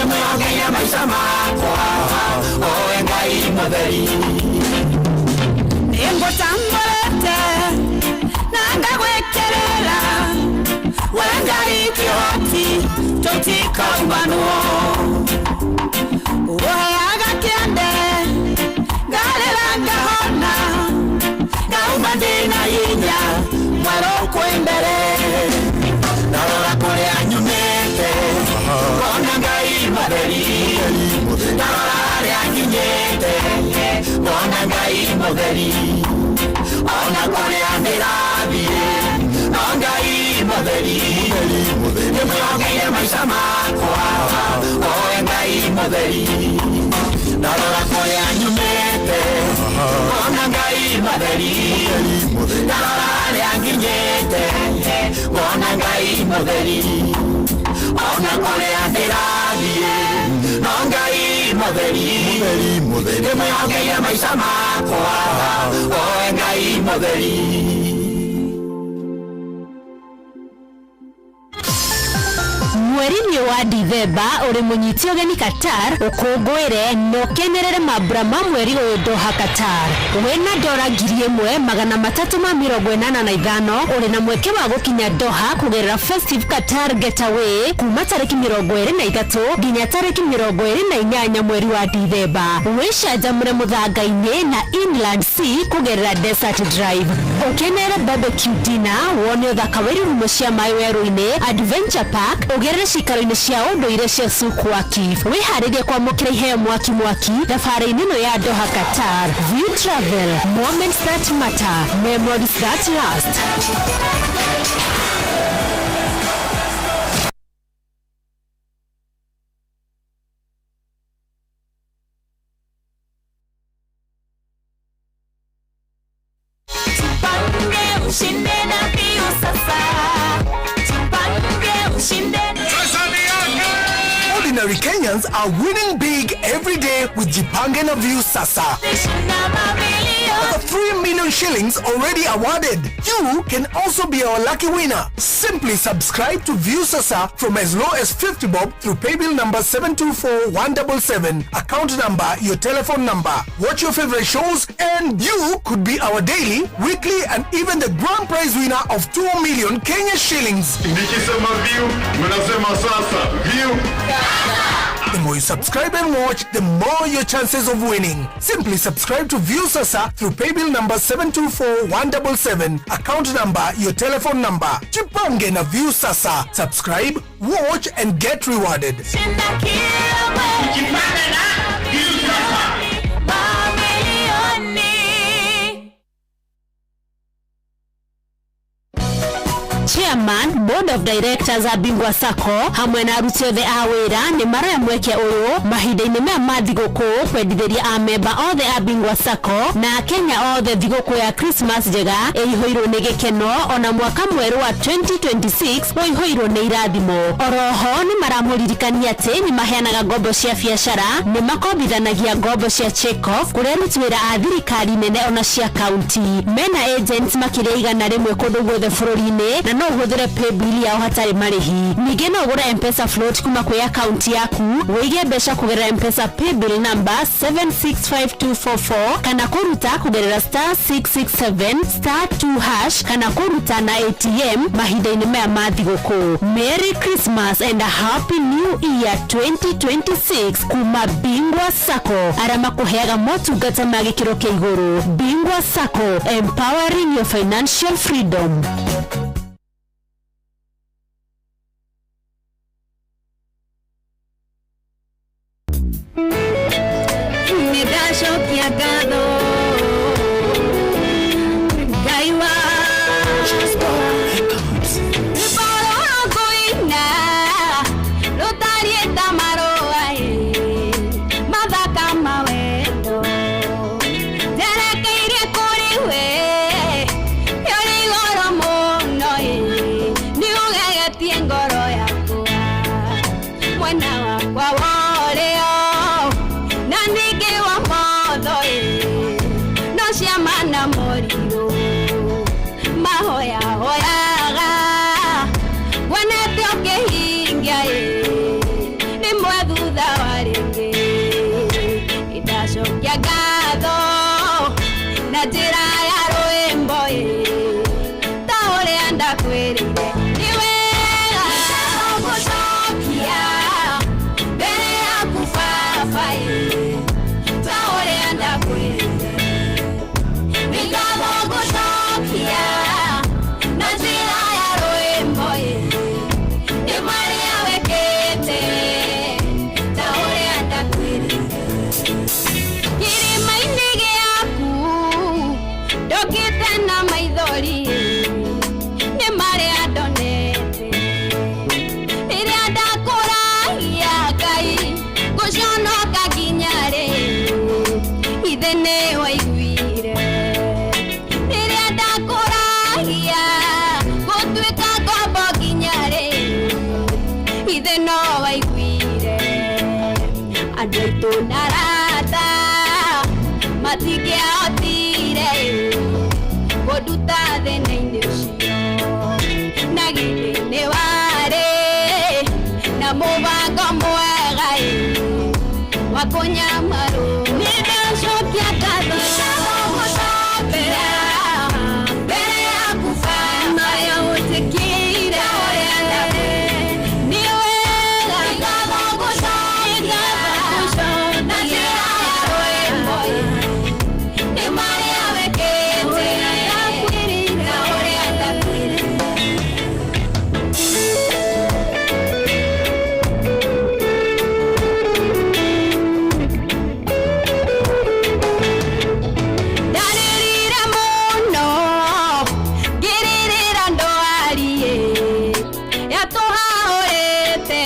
Nĩmwĩhokeire maica makwa, owe Ngai mũtheri. Nĩngũtambũrĩte na ngagwĩkĩrĩra, we Ngai kĩhoti, tũtikaumanwo. Ũheaga kĩande, ngarĩra ngahona, ngauma ndĩna hinya mwerũ kwĩ mbere. Ndarora kũrĩa nyumĩte, ngona Ngai mũtheri. Ndarora harĩa nginyĩte, ngona Ngai mũtheri. Ona kũrĩa ndĩrathiĩ, no Ngai mũtheri. Nĩmwĩhokeire maica makwa, owe Ngai mũtheri. Ndarora kũrĩa nyumĩte, ngona Ngai mũtheri. Ndarora harĩa nginyĩte, ngona Ngai mũtheri. Ona kũrĩa ndĩrathiĩ, no Ngai mũtheri. Nĩmwĩhokeire maica makwa, owe Ngai mũtheri. Mweri-inĩ wa Dithemba ũrĩ mũnyiti ũgeni Qatar, ũkũngũĩre na ũkenerere mambura ma mweri ũyũ Doha, Qatar. Wĩna dora 1385 ũrĩ na mweke wa gũkinya Doha kũgerera Festive Qatar Getaway kuma tarĩki 23 nginya tarĩki 28 mweri wa Dithemba. Wĩcanjamũre mũthanga-inĩ na Inland Sea kũgerera Desert Drive. Ũkenere barbecue dinner, wone ũthaka wa irurumo cia maĩ werũ-inĩ, Adventure Park, ũgerere cikaro-inĩ cia ũndũire cia Souq Waqif. Wĩharĩrie kwamũkĩra iheo mwaki mwaki thabarĩ-inĩ ĩno ya Doha, Qatar. View Travel, moments that matter, memories that last. Tupange ushinde na View sasa. Tupange ushinde. Ordinary Kenyans are winning big every day with Jipange na View Sasa. Shinda mamilioni. Over 3 million shillings already awarded. You can also be our lucky winner. Simply subscribe to View Sasa from as low as 50 bob through paybill number 724177, account number, your telephone number. Watch your favorite shows and you could be our daily, weekly and even the grand prize winner of 2 million Kenya shillings. Nikisema View, mnasema sasa. View. The more you subscribe and watch, the more your chances of winning. Simply subscribe to View Sasa through paybill number 724177, account number, your telephone number. Jipange na View Sasa. Subscribe, watch and get rewarded. Shinda kila mwezi. Mamilioni. Chairman, Board of Directors a Bingwa Sacco hamwe na aruti othe a wĩra nĩ maroya mweke ũyũ mahinda-inĩ maya ma thigũkũ kwendithĩria amemba othe a Bingwa Sacco na Akenya othe thigũkũ ya Christmas njega ĩihũirwo nĩ gĩkeno, ona mwaka mwerũ wa 2026 ũihũirwo nĩ irathimo. Oroho nĩ maramũririkania atĩ nĩ maheanaga ngombo cia biacara, nĩ makombithanagia ngombo cia check-off kũrĩ aruti wĩra a thirikari nene ona cia kaunti. Mena agents makĩria 100 kũndũ guothe bũrũri-inĩ, na no ũhũthĩre paybill yao hatarĩ marĩhi. Ningĩ no ũgũre M-Pesa float kuma kwĩ akaunti yaku, wĩige mbeca kũgerera M-Pesa paybill number 765244, kana kũruta kũgerera *667*2#, kana kũruta na ATM mahinda-inĩ maya ma thigũkũ. Merry Christmas and a Happy New Year 2026 kuma Bingwa Sacco, arĩa makũheaga motungata ma gĩkĩro kĩa igũrũ. Bingwa Sacco, empowering your financial freedom. Nĩndacokia ngatho Ngai wa rwĩmbo rwa ngũina rũtariĩ ta marũa ĩ, mathaka ma wendo njerekeirie kũrĩ we ũrĩ igũrũ mũno ĩ, nĩ ũgegetie ngoro yakwa mwena wakwa wa ũrĩo na ningĩ wa motho ĩ, no ciama na morirũ mahoya hoyaga wonete ũkĩhingia ĩ, rĩmwe thutha Ndaiguire andũ aitũ na arata matingĩahotire kũnduta thĩna-inĩ ũcio, na githĩ nĩ warĩ na mũbango mwega wa kũnyamarwo. Nĩ ndacokia ngatho mbere yaku Baba, marĩa ũnjĩkĩire nĩ wega. Ngatho ngũcokia na njĩra ya rwĩmbo, nĩ marĩa wĩkĩte na ũrĩa ndakwĩrire. Ndarĩrire mũno ngĩrĩrĩra ndwari yatũhahũrĩte,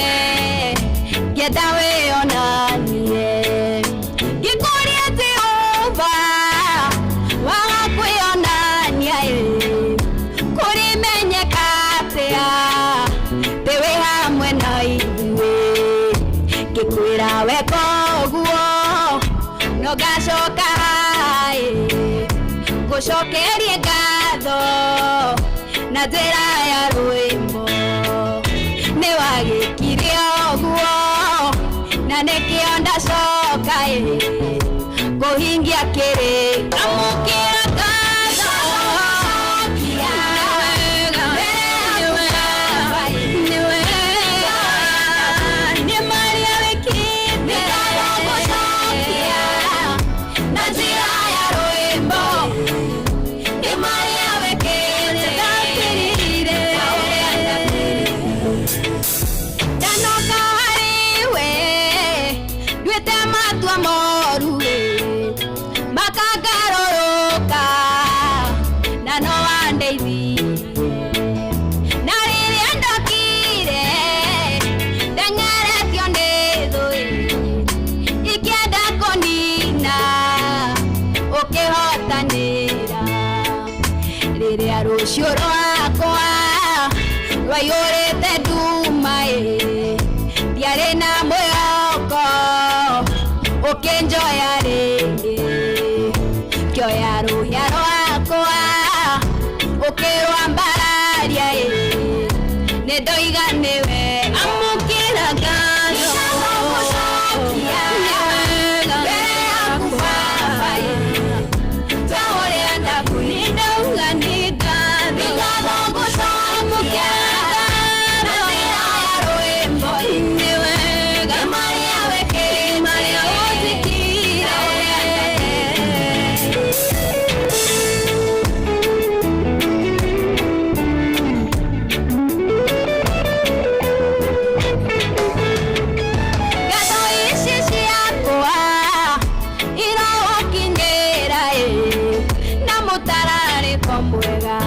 ngĩenda wĩonanie, ngĩkũria Jehova waga kwĩonania kũrĩmenyeka atĩa ndĩ wĩ hamwe na ithuĩ. Ngĩkwĩra weka ũguo no ngacoka haĩ ngũcokerie ngatho na njĩra ya rwĩmbo. Nĩ wagĩkire ũguo na nĩkĩo ndacoka kũhingia kĩrĩko. Amũkĩra ngatho nĩ wega, nĩ marĩa wĩkĩte na njĩra ya rwĩmbo, nĩ marĩa wĩkĩte ndakwĩrire ndanoka harĩ we nduĩte matua moru makangarũrũka na no wandeithirie, na rĩrĩa ndokire ndeng'eretio nĩ thũ ikĩenda kũnina, ũkĩhotanĩra. Rĩrĩa rũciũ rwakwa rwaiyũrĩte nduma ndiarĩ na mwĩhoko, ũkĩnjoya rĩngĩ, ngĩoya rũhĩa rwakwa ũkĩrwambararia, nĩ ndoiga nĩwe. Amũkĩra ngatho nĩ wega mbere yaku Baba, ta ũrĩa ndakwĩrire ndauga nĩ ngatho ngũcokia na njĩra ya rwĩmbo, nĩ wega marĩa wĩkĩte marĩa ũnjĩkire. Ngatho ici ciakwa irogũkinyĩra na mũtararĩko mwega,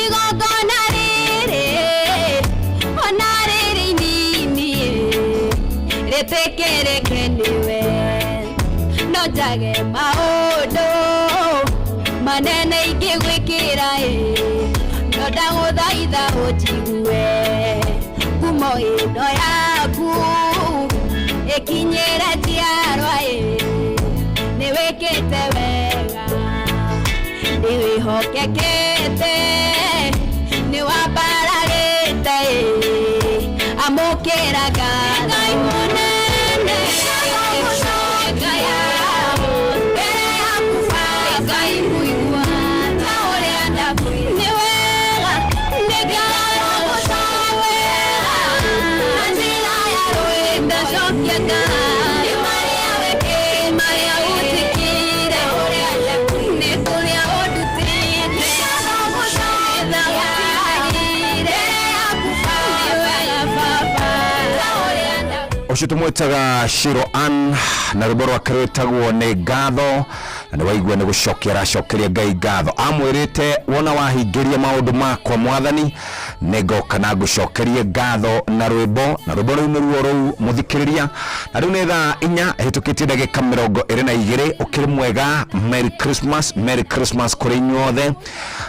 igongona rĩrĩ ona rĩrĩ inini rĩtĩkĩrĩke nĩwe. No njage maũndũ manene ingĩgwĩkĩra, no ndagũthaitha ũnjigue, ngumo ĩno yaku ĩkinyĩre njiarwa. Nĩ wĩkĩte wega, nĩ wĩhokekete, nĩ wambararĩte, amũkĩra ngatho. Ngai mũnene, mbere yaku Baba, Ngai mũigua ta ũrĩa ndakwĩra, nĩ wega, nĩ ngatho, nĩ wega na njĩra ya rwĩmbo ndacokia ngatho, nĩ marĩa wĩkĩte marĩa ũnjĩkĩire, nĩ kũrĩa ũndutĩte, nĩ ndagũtigĩire, nĩ wega Baba ta ũrĩa ndakwĩra. Ũcio tũmwĩtaga Shiro Ann na rwĩmbo rwake rwĩtagwo Nĩ Ngatho, na nĩ waigua nĩ gũcokia aracokeria Ngai ngatho. Amwĩrĩte wona wahingĩria maũndũ makwa Mwathani, Nĩ ngoka na ngũcokerie ngatho na rwĩmbo, na rwĩmbo rũu nĩruo rũu mũthikĩrĩria. Na rĩu nĩ thaa 4 hĩtũkĩtie ndagĩka 22. Ũkĩrĩ mwega. Merry Christmas, Merry Christmas kũrĩ inyuothe,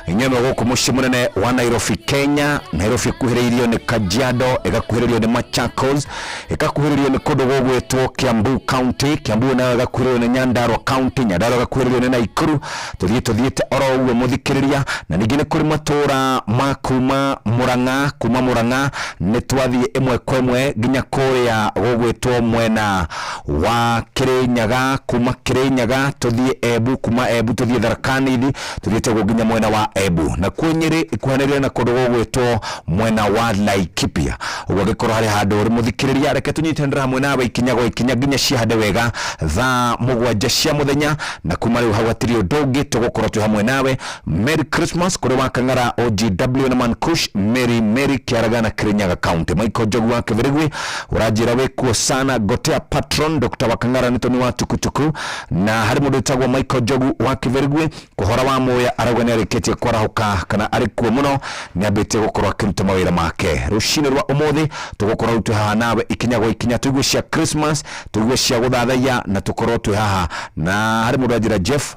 inyuĩ mwe gũkũ mũciĩ mũnene wa Nairobi, Kenya. Nairobi ĩkuhĩrĩirio nĩ Kajiado, ĩgakuhĩrĩrio nĩ Machakos, ĩgakuhĩrĩrio nĩ kũndũ gũgwĩtwo Kiambu County. Kiambu nayo ĩgakuhĩrĩrio nĩ Nyandarua County, Nyandarua ĩgakuhĩrĩrio nĩ Naikuru. Tũthiĩ tũthiĩte oro ũguo, mũthikĩrĩria. Na ningĩ nĩ kũrĩ matũra ma kuma Murang'a. Kuma Murang'a nĩ twathiĩ ĩmwe kwa ĩmwe nginya kũrĩa gũgwĩtwo mwena wa Kirinyaga. Kuma Kirinyaga tũthiĩ Embu, kuma Embu tũthiĩ Tharaka Nithi, tũthiĩte ũguo nginya mwena wa Embu. Na kuo Nyĩrĩ ikuhanĩrĩire na kũndũ gũgwĩtwo mwena wa Laikipia. Ũguo angĩkorwo harĩ handũ ũrĩ, mũthikĩrĩria, reke tũnyitanĩre hamwe nawe ikinya gwa ikinya nginya ciahande wega thaa 7 cia mũthenya. Na kuma rĩu hau hatirĩ ũndũ ũngĩ, tũgũkorwo twĩ hamwe nawe. Merry Christmas kũrĩ wa Kang'ara OGW na Mankush Mary Mary Kĩaraga na Kirinyaga County. Michael Njogu wa Kĩbĩrĩgwi ũranjĩra wĩkuo sana. Gotea patron Dr. Wakang'ara nĩ toni wa tukutuku. Na harĩ mũndũ wĩtagwo Michael Njogu wa Kĩbĩrĩgwi kũhora wa Mũya, arauga nĩ arĩkĩtie kwarahũka kana arĩ kuo mũno, nĩ ambĩtie gũkorwo akĩruta mawĩra make. Rũcinĩ rwa ũmũthĩ tũgũkorwo rĩu twĩ haha nawe ikinya gwa ikinya, tũigue cia Christmas, tũigue cia gũthathaiya, na tũkorwo twĩ haha. Na harĩ mũndũ anjĩra, "Jeff,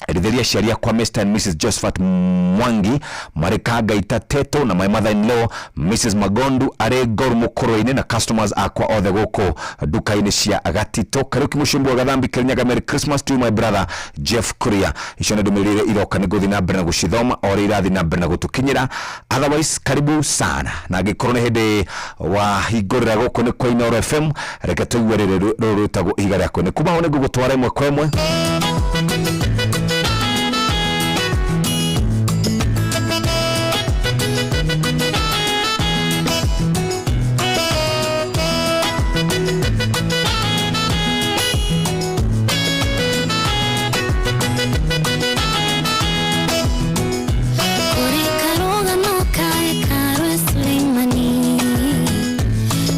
erithĩria aciari akwa Mr and Mrs Josephat Mwangi marĩ Kangaita Teto, na my mother in law Mrs Magondu arĩ Ngoru Mũkũrũ-inĩ, na customers akwa othe gũkũ nduka-inĩ cia Gatito Kariũki Mũcumbu wa Gathambi, Kirinyaga. Merry Christmas to you, my brother Jeff Kuria." Icio nĩ ndũmĩrĩri iria iroka, nĩ ngũthiĩ na mbere na gũcithoma o ũrĩa irathiĩ na mbere na gũtũkinyĩra. Otherwise, karibu sana. Na angĩkorwo nĩ hĩndĩ wahingũrĩra gũkũ nĩ kwa Inooro FM, reke tũigue rĩrĩ rũrũ rwĩtagwo Ihiga Rĩa Kwene. Kuma hau nĩ ngũgũtwara ĩmwe kwa ĩmwe. Kũrĩ karũgano ka hekarũ ya Suleimani,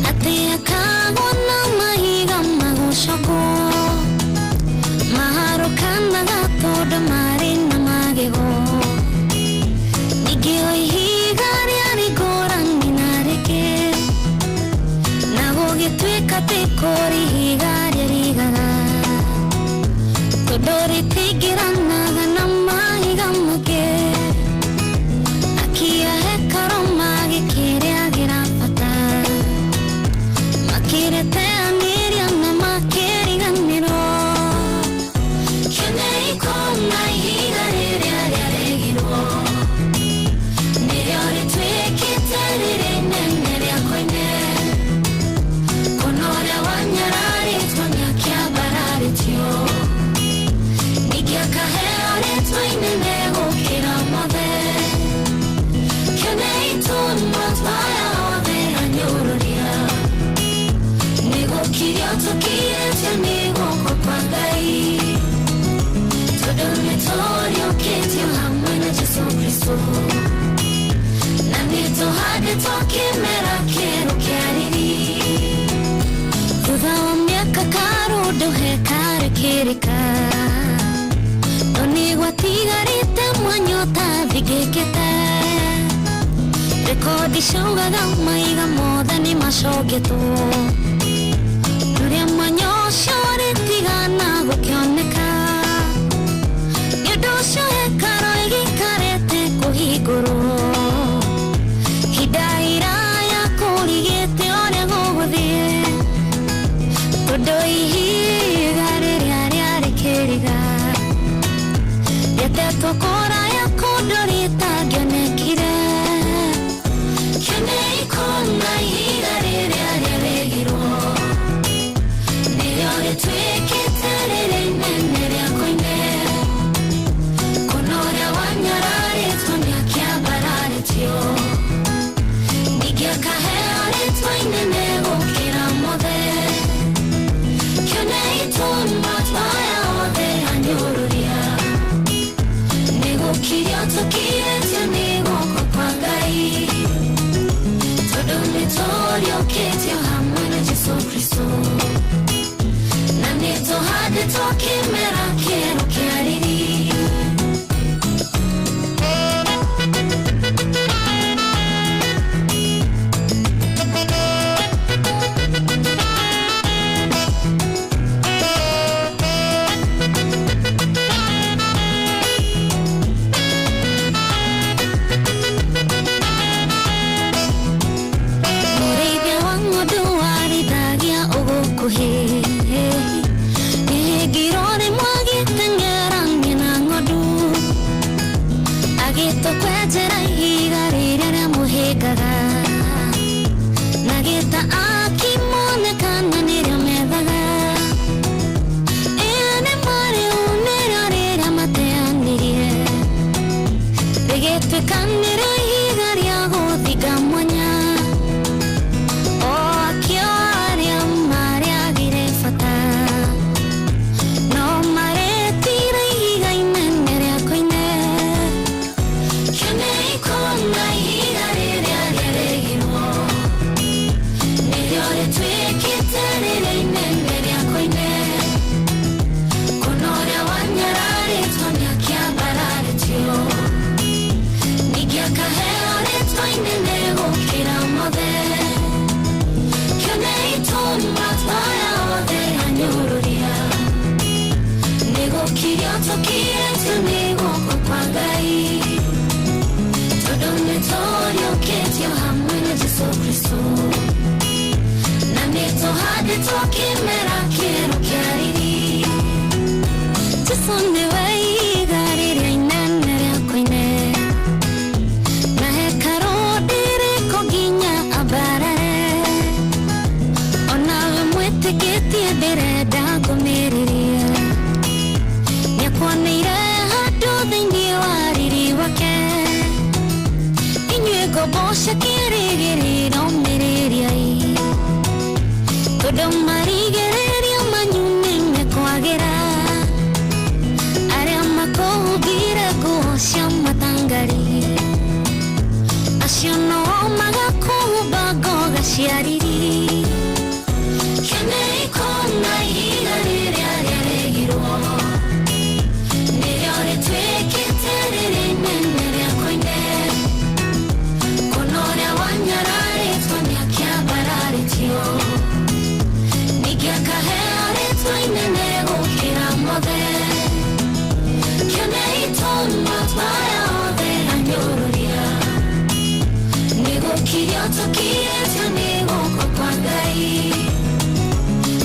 atĩ akagwo na mahiga magũcokwo maharũkanaga tondũ marĩ na magego. Ningĩ o ihiga rĩarĩ ngũrani na rĩngĩ, na gũgĩtuĩka atĩ kũrĩ ihiga rĩarigaga tondũ rĩtingĩranaga na mahiga mangĩ. Akia hekarũ magĩkĩrĩagĩra bata, makĩrĩteanĩria na makĩriganĩrwo. Kĩonei kuona ihiga rĩrĩa rĩaregirwo nĩrĩo rĩtuĩkĩte rĩrĩ inene rĩa koine. Kuona ũrĩa wanyararĩtwo nĩakĩambararĩtio, ningĩ akaheo rĩtwa inene gũkĩra mothe. Kĩonei tũnua twaya othe anyũrũria, nĩgũkirio tũkirĩtio nĩ guoko kwa Ngai, tondũ nĩtũriũkĩtio hamwe na Jesũ Kristo, na nĩtũhandĩtwo kĩmera kĩerũ kĩa riri. Thutha wa mĩaka karũndũ hekarũ ĩkĩrĩka, no nĩ gwatigarĩte mwanya ũtathingĩkĩte. Rekodi ciaugaga maiga mothe nĩ macongetwo, rũrĩa mwanya ũcio rĩtigana gũkĩoneka. Nĩ ũndũ ũcio hekarũ ĩgĩikarĩte kũhingũrwo hinda iraya, kũrigĩte ũrĩa gũgũthiĩ, tondũ ihiga rĩrĩa rĩarĩ kĩriga rĩatetwo kũraya kũndũ rĩtangĩonekire. Kĩonei kuona ihiga rĩrĩa rĩaregirwo nĩrĩo rĩtuĩkĩte rĩrĩ inene rĩa koine. Kuona ũrĩa wanyararĩtwo nĩakĩambararĩtio, ningĩ akaheo rĩtwa inene gũkĩra mothe. Kĩonei tũnua twaya othe anyũrũria, nĩgũkirio tũkirĩtio nĩ guoko kwa Ngai, tondũ nĩtũriũkĩtio hamwe na Jesũ Kristo, na nĩtũhandĩtwo kĩmera kĩerũ kĩa riri. rĩtuĩkĩte rĩrĩa inene rĩa koine kuna ũrĩa wanyararĩtwo nĩakĩambararĩtio ningĩ akaheo rĩtwa inene gũkĩra mothe kĩonei tũmatwara othe anyũrũria nĩgũkirio tũkirĩtio nĩ guoko kwa Ngai tondũ nĩtũriũkĩtio hamwe na Jesũ Kristũ na nĩtũhandĩtwo kĩmera kĩerũ kĩa riri Jesũ nĩwe ihiga rĩrĩa inene rĩa koine na hekarũ ndĩrĩkwo nginya ambarare onawe mwĩtĩkĩtie ndĩrenda ngũmĩrĩrie nĩakuoneire handũ thĩinĩ wa riri wake inyuĩ ngombo cia kĩrĩgĩrĩro mĩrĩriai tondũ marigĩrĩrio manyu nĩmekwagĩra arĩa makũhumbire nguo cia matangari acio noo magakũhumba ngoga cia riri kĩonei kona ihiga rĩrĩa rĩaregirwo nĩrĩo rĩtuĩkĩte rĩrĩa inene rĩa koine kuna ũrĩa wanyararĩtwo nĩakĩambararĩtio ningĩ akaheo rĩtwa inene gũkĩra mothe kĩonei tũmatwara othe anyũrũria nĩgũkirio tũkirĩtio nĩ guoko kwa Ngai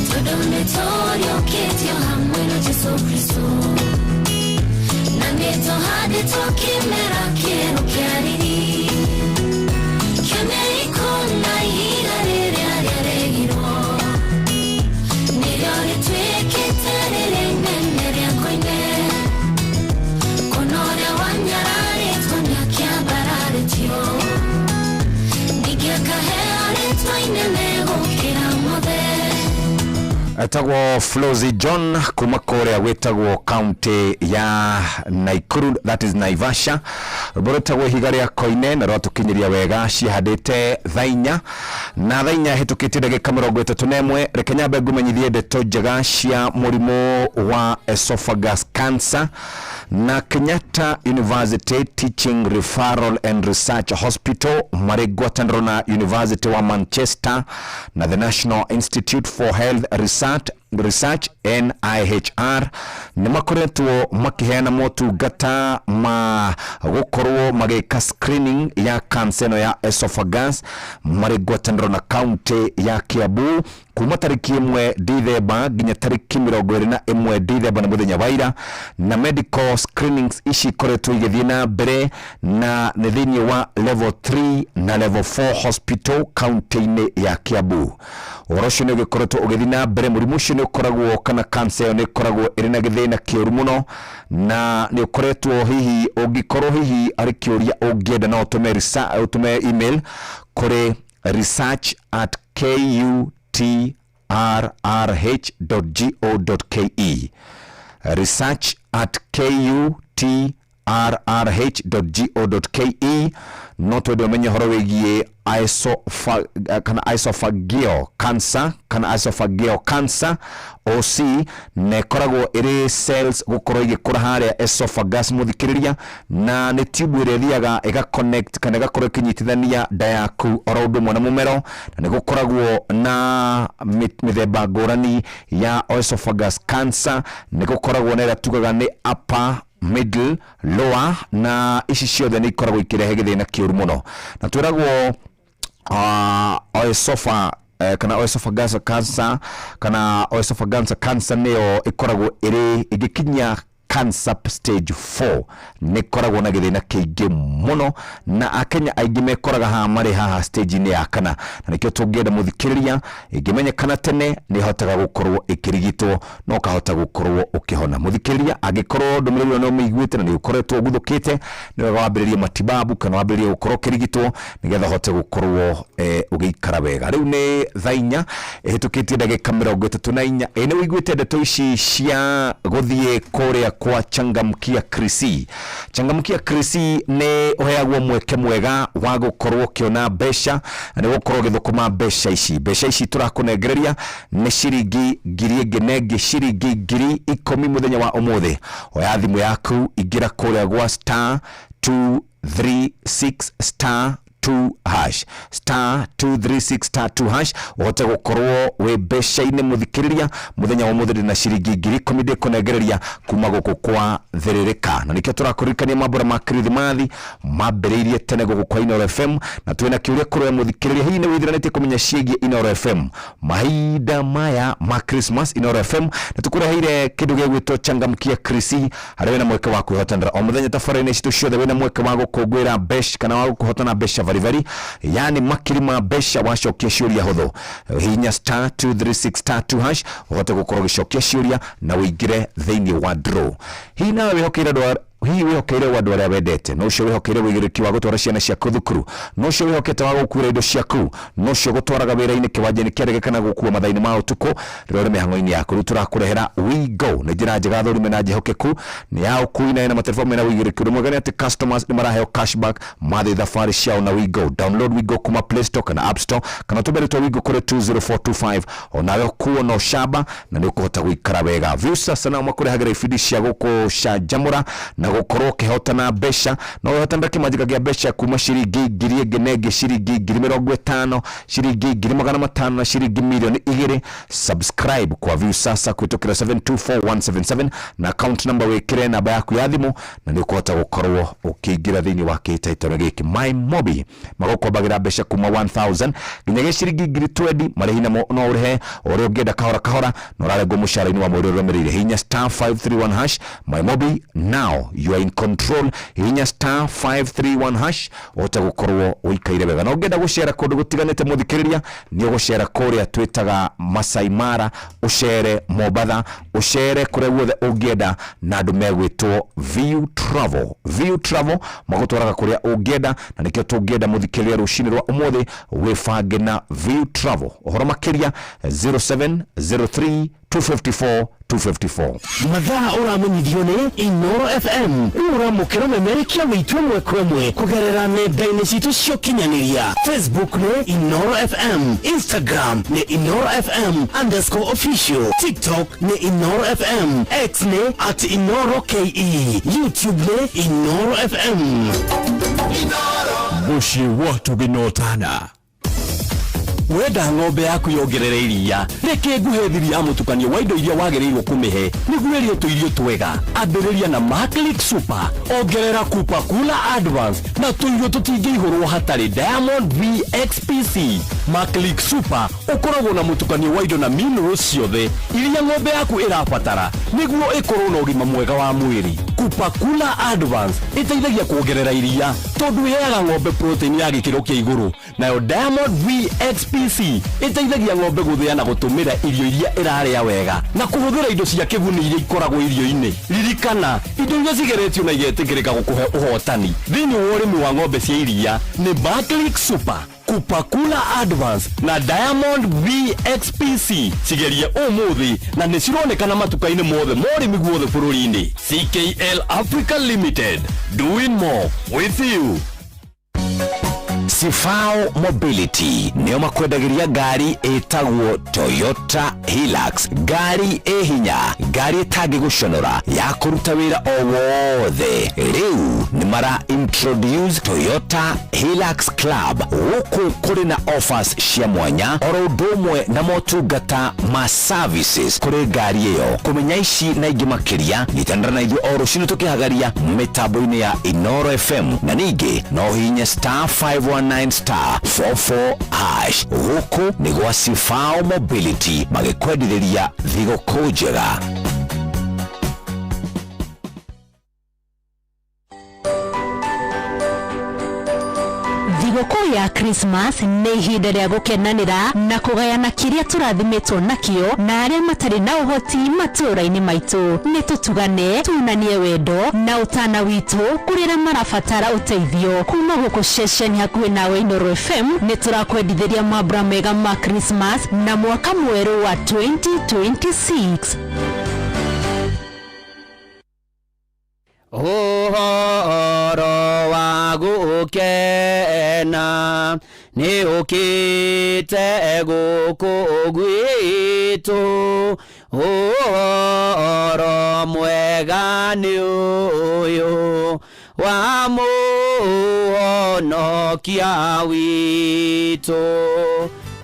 tondũ nĩtũriũkĩtio hamwe na Jesũ Kristũ na nĩtũhandĩtwo kĩmera kĩerũ kĩa riri kĩonei kona ihiga rĩrĩa rĩaregirwo nĩrĩo rĩtuĩkĩte rĩrĩa inene rĩa koine kuna ũrĩa wanyararĩtwo nĩakĩambararĩtio ningĩ akaheo rĩtwa inene gũkĩra mothe Etagwo Flozy John kuma kũrĩa gwĩtagwo county ya Nakuru, that is Naivasha. Rwĩmbo rwĩtagwo ihiga rĩa koine na rwatũkinyĩria wega cihandĩte thaa inya na thaa inya hĩtũkĩtie ndagĩka 31. Reke nyambe ngũmenyithie ndeto njega cia mũrimũ wa esophagus cancer na Kenyatta University Teaching Referral and Research Hospital marĩ ngwatanĩro na University wa Manchester na the National Institute for Health Research NIHR nĩ makoretwo makĩheana motungata ma gũkorwo magĩka screening ya cancer ĩno ya esophagus marĩ ngwatanĩro na county ya Kiambu kuma tarĩki 1 Dithemba nginya tarĩki 21 Dithemba nĩ mũthenya wa ira, na medical screenings ici ikoretwo igĩthiĩ na mbere na nĩ thĩinĩ wa level 3 na level 4 hospital county-inĩ ya Kiambu. Ũhoro ũcio nĩ ũgĩkoretwo ũgĩthiĩ na mbere. Mũrimũ ũcio nĩ ũkoragwo kana cancer ĩyo nĩ ĩkoragwo ĩrĩ na gĩthĩna kĩũru mũno na nĩ ũkoretwo hihi ũngĩkorwo hihi arĩ kĩũria ũngĩenda no ũtũme email kũrĩ research@kutrrh.go.ke, research@kutrrh.go.ke. No twende ũmenye ũhoro wĩgiĩ kana esophageal cancer kana esophageal cancer OC na ĩkoragwo ĩrĩ cells gũkorwo igĩkũra harĩa esophagus mũthikĩrĩria, na nĩ tube ĩrĩa ĩthiaga ĩga connect kana ĩgakorwo ĩkĩnyitithania nda yaku oro ũndũ ũmwe na mũmero, na nĩ gũkoragwo na mĩthemba ngũrani ya esophagus cancer. Nĩ gũkoragwo na ĩrĩa tugaga nĩ upper, middle, lower, na ici ciothe nĩ ikoragwo ikĩrehe gĩthĩna kĩũru mũno, na twĩragwo kana esophagus cancer kana esophagus cancer nĩyo ĩkoragwo ĩrĩ ĩngĩkinyia cancer stage 4 nĩ ĩkoragwo na gĩthĩna kĩingĩ mũno, na akenya aingĩ mekoraga haha marĩ haha stage-inĩ ya kana, na nĩkĩo tũngĩenda mũthikĩrĩria ĩngĩmenyekana tene nĩ ĩhotaga gũkorwo ĩkĩrigitwo na ũkahota gũkorwo ũkĩhona. Mũthikĩrĩria, angĩkorwo ndũmĩrĩri ĩyo nĩ ũmĩiguĩte na nĩ ũkoretwo ũguthũkĩte, nĩ wega wambĩrĩrie matibabu kana wambĩrĩrie gũkorwo ũkĩrigitwo nĩgetha ũhote gũkorwo ũgĩikara wega. Rĩu nĩ thaa inya ĩhĩtũkĩtie ndagĩka 34. Ĩ nĩ ũiguĩte ndeto ici cia gũthiĩ kũrĩa Kwa Changamkia Krisi, Changamkia Krisi nĩ ũheagwo mweke mwega wa gũkorwo ũkĩona mbeca na nĩ gũkorwo ũgĩthũkũma mbeca ici. Mbeca ici tũrakũnengereria nĩ ciringi 1000 na ĩngĩ ciringi 10,000 mũthenya wa ũmũthĩ. Oya thimũ yaku, ingĩra kũrĩa gwa star 236 star 2 hash, star 236 star 2 hash, ũhote gũkorwo wĩ mbeca-inĩ. Mũthikĩrĩria, mũthenya wa ũmũthĩ ndĩna ciringi 10,000 ndĩkũnengereria kuma gũkũ kwa Thĩrĩrĩka, na nĩkĩo tũrakũririkania mambũra ma Kirithimathi mambĩrĩirie tene gũkũ kwa Inooro FM, na twĩna kĩũria kũrĩa mũthikĩrĩria, hihi nĩ wĩthiranĩtie kũmenya ciĩgiĩ Inooro FM mahinda maya ma Christmas? Inooro FM nĩ tũkũreheire kĩndũ gĩgwĩtwo Changamkia Krisi, harĩa wĩna mweke wa kwĩhotanĩra o mũthenya tabarĩra-inĩ citũ ciothe. Wĩna mweke wa gũkũngũĩra mbeca kana wa kũhotana mbeca baribari, yani makiri ma mbeca wacokia ciũria hũthũ. Hihinya star 236 star 2 hash ũhote gũkorwo ũgĩcokia ciũria na ũingĩre thĩinĩ wa draw. Hihi nawe wĩhokeire andũ hihi wĩhokeire andũ arĩa wendete? No ũcio wĩhokeire wĩigĩrĩrĩki wa gũtwara ciana ciaku thukuru, no ũcio wĩhokete wa gũkuĩra indo ciaku, no ũcio gũtwaraga wĩra-inĩ, kĩwanja-inĩ kĩa ndege kana gũkua mathaa-inĩ ma ũtukũ rĩrĩa ũrĩ mĩhang'o-inĩ yaku. Rĩu tũrakũrehera WeGo. Nĩ njĩra njega thũrime na njĩhokeku nĩ ya ũkui na ĩna matereba mena wĩigĩrĩrĩki. Ũndũ mwega nĩ atĩ customers nĩ maraheo cashback mathiĩ thabarĩ ciao na WeGo. Download WeGo kuma Play Store kana App Store, kana ũtũme rĩtwa WeGo kũrĩ 20425, onawe ũkuo na ũcamba na nĩ ũkũhota gũikara wega. Viusasa nao makũrehagĩra ibindi cia gũkũcanjamũra na gũkorwo ũkĩhotana mbeca. No wĩhotanĩre kĩmanjĩka kĩa mbeca kuma ciringi 1000 na ĩngĩ ciringi 50,000, ciringi 500,000 na ciringi 2 mirioni. Subscribe kwa Viusasa kũhĩtũkĩra 724177 na account number wĩkĩre namba yaku ya thimũ, na nĩ ũkũhota gũkorwo ũkĩingĩra thĩinĩ wa kĩhĩtahĩtano gĩkĩ. My Mobi magũkombagĩra mbeca kuma 1000 nginyagia ciringi 20,000. Marĩhi namo no ũrĩhe ũrĩa ũngĩenda, kahora kahora, na ũrarengwo mũcara-inĩ wa mweri ũrũmĩrĩire. Hihinya star 531 hash. My Mobi, now you are in control. Hihinya star 531 hash ũhote gũkorwo ũikaire wega. Na ũngĩenda gũcera kũndũ gũtiganĩte, mũthikĩrĩria, nĩ ũgũcera kũrĩa twĩtaga Masai Mara, ũcere Mombatha, ũcere kũrĩa guothe ũngĩenda na andũ megwĩtwo View Travel. View Travel magũtwaraga kũrĩa ũngĩenda, na nĩkĩo tũngĩenda mũthikĩrĩria rũcinĩ rwa ũmũthĩ wĩbange na View Travel. Ũhoro makĩria 0703 254 254. Mathaa ũramenyithio nĩ Inoro FM. Rĩu ũramũkĩra memerekia witũ ĩmwe kwa ĩmwe kũgerera nenda-inĩ citũ cia ũkinyanĩria. Facebook nĩ Inoro FM, Instagram nĩ InoroFM_official, TikTok nĩ Inoro FM, X nĩ @InoroKE, YouTube nĩ Inoro FM. Mũciĩ wa tũgĩnotana. Wenda ng'ombe yaku yongerere iria, reke nguhe thiri ya mũtukanio wa indo iria wagĩrĩirwo kũmĩhe nĩguo ĩrĩe tũirio twega. Ambĩrĩria na Maclick Super, ongerera Kupa Kula Advance na tũirio tũtingĩihũrwo hatarĩ Diamond VXPC. Maclick Super ũkoragwo na mũtukanio wa indo na minerals ciothe iria ng'ombe yaku ĩrabatara nĩguo ĩkorwo na ũgima mwega wa mwĩrĩ. Kupa Kula Advance ĩteithagia kuongerera iria tondũ ĩheaga ng'ombe protein ya gĩkĩro kĩa igũrũ, nayo Diamond VXPC ĩteithagia ng'ombe gũthĩa na gũtũmĩra irio iria ĩrarĩa wega na kũhũthĩra indo cia kĩguni iria ikoragwo irio-inĩ. Ririkana, indo iria cigeretio na igetĩkĩrĩka gũkũhe ũhotani thĩinĩ wa ũrĩmi wa ng'ombe cia iria nĩ Barclick Super, Kupakula Advance na Diamond VXPC. Cigerie ũmũthĩ na nĩ cironekana matuka-inĩ mothe ma ũrĩmi guothe bũrũri-inĩ. CKL Africa Limited, doing more with you. Sifao Mobility nĩo makwendagĩria ngari ĩtagwo Toyota Hilux, ngari ĩ hinya, ngari ĩtangĩgũconora, ya kũruta wĩra o wothe. Rĩu nĩ mara introduce Toyota Hilux Club. Gũkũ kũrĩ na offers cia mwanya oro ũndũ ũmwe na motungata ma services kũrĩ ngari ĩyo. Kũmenya ici na ingĩ makĩria, nyitanĩra na ithuĩ o rũcinĩ tũkĩhagaria mĩtambo-inĩ ya Inoro FM, na ningĩ no hihinye star 519 star 44 hash. Gũkũ nĩ gwa Sifao Mobility, magĩkwendithĩria thigũkũ njega. Thigũkũ ya Christmas nĩ ihinda rĩa gũkenanĩra na kũgayana kĩrĩa tũrathimĩtwo nakĩo na arĩa matarĩ na ũhoti matũũra-inĩ maitũ. Nĩ tũtugane, tunanie wendo na ũtana witũ kũrĩ arĩa marabatara ũteithio. Kuma gũkũ ceceni hakuhĩ nawe Inoro FM, nĩ tũrakwendithĩria mambura mega ma Christmas na mwaka mwerũ wa 2026. Nĩ ũkĩte gũkũ gwitũ, ũhoro mwega nĩ ũyũ wa mũhonokia witũ.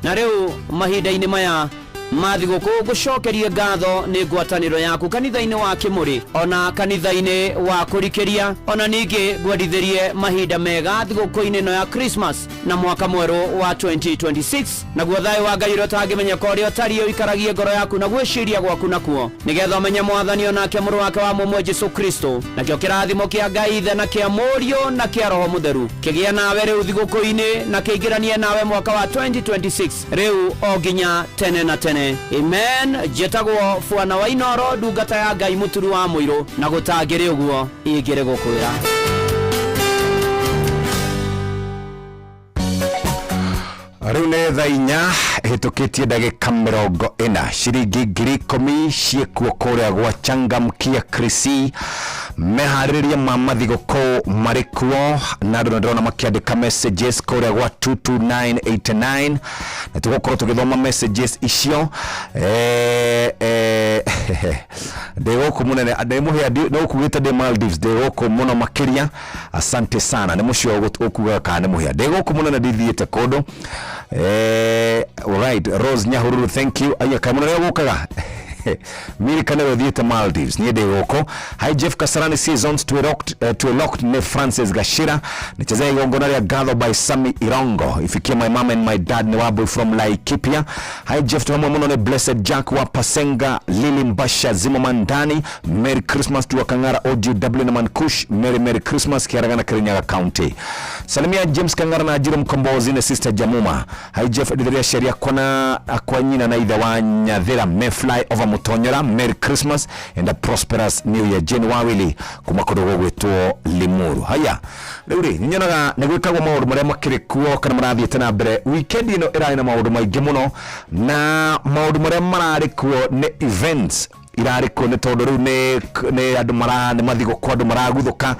Na rĩu mahinda-inĩ maya ma thigũkũ ngũcokerie ngatho nĩ ngwatanĩro yaku kanitha-inĩ wa Kĩmũrĩ ona kanitha-inĩ wa Kũrikĩria, ona ningĩ ngwendithĩrie mahinda mega thigũkũ-inĩ ĩno ya Christmas na mwaka mwerũ wa 2026. Naguo thayũ wa Ngai ũrĩa ũtangĩmenyeka ũrĩa ũtariĩ ũikaragie ngoro yaku na gwĩciria gwaku nakuo, nĩgetha ũmenye Mwathani onake mũrũ wake wa mũmwe Jesu Kristo. Nakĩo kĩrathimo kĩa Ngai Ithe na kĩa Mũriũ na kĩa Roho Mũtheru kĩgĩe nawe rĩu thigũkũ-inĩ na kĩingĩranie nawe mwaka wa 2026 rĩu o nginya tene na tene. Amen. Njĩtagwo Bwana wa Inoro, ndungata ya Ngai mũturu wa mũirũ, na gũtangĩrĩ ũguo ingĩrĩ gũkwĩra. Rĩu nĩ thaa 4 ĩhĩtũkĩtie ndagĩka 40. Ciringi 10,000 ciĩkuo kũrĩa gwa Changamkia Krisi. Meharĩrĩria ma mathigũkũ marĩ kuo, na andũ nĩ ndĩrona makĩandĩka messages kũrĩa gwa 22989, na tũgũkorwo tũgĩthoma messages icio. Ndĩ gũkũ mũnene, ndĩ mũhĩa, no ũkugĩte ndĩ Maldives, ndĩ gũkũ mũno makĩria. Asante sana, nĩ mũcio ũkugaga kana nĩ mũhĩa. Ndĩ gũkũ mũnene, ndithiĩte kũndũ. Alright, Rose Nyahururu, thank you. Aya, kaĩ mũnene ũgũkaga Miri kanero thiĩte Maldives, niĩ ndĩ gũkũ. Hi Jeff, Kasarani Seasons to locked, to locked nĩ Francis Gashira. Nichezea igongona rĩa ngatho by Sami Irongo, ifikie my mom and my dad, nĩ Wambui from Laikipia. Hi Jeff, tuhamwe mũno nĩ Blessed Jack wa Pasenga, Lily Mbasha Zimmerman Ndani. Merry Christmas to Kang'ara OGW na Mankush. Merry Merry Christmas Kiaragana, Kirinyaga County. Salimia James Kang'ara na Ajiro Mkombozi na Sister Jamuma. Hi Jeff, ndĩrĩa ciari akwa na akwa nyina na ithe wa Nyathira me fly over Mutonyora. Merry Christmas and a prosperous new year. Jane Wawili kuma kũndũ gũgwĩtwo Limuru. Haya, rĩu rĩ nyonaga nĩ gwĩkagwo maũndũ marĩa makĩrĩ kuo kana marathiĩte na mbere. Weekend ĩno ĩrarĩ na maũndũ maingĩ mũno, na maũndũ marĩa mararĩ kuo nĩ events irarĩ kuo, nĩ tondũ rĩu nĩ andũ mara nĩ mathigũkũ, andũ maraguthũka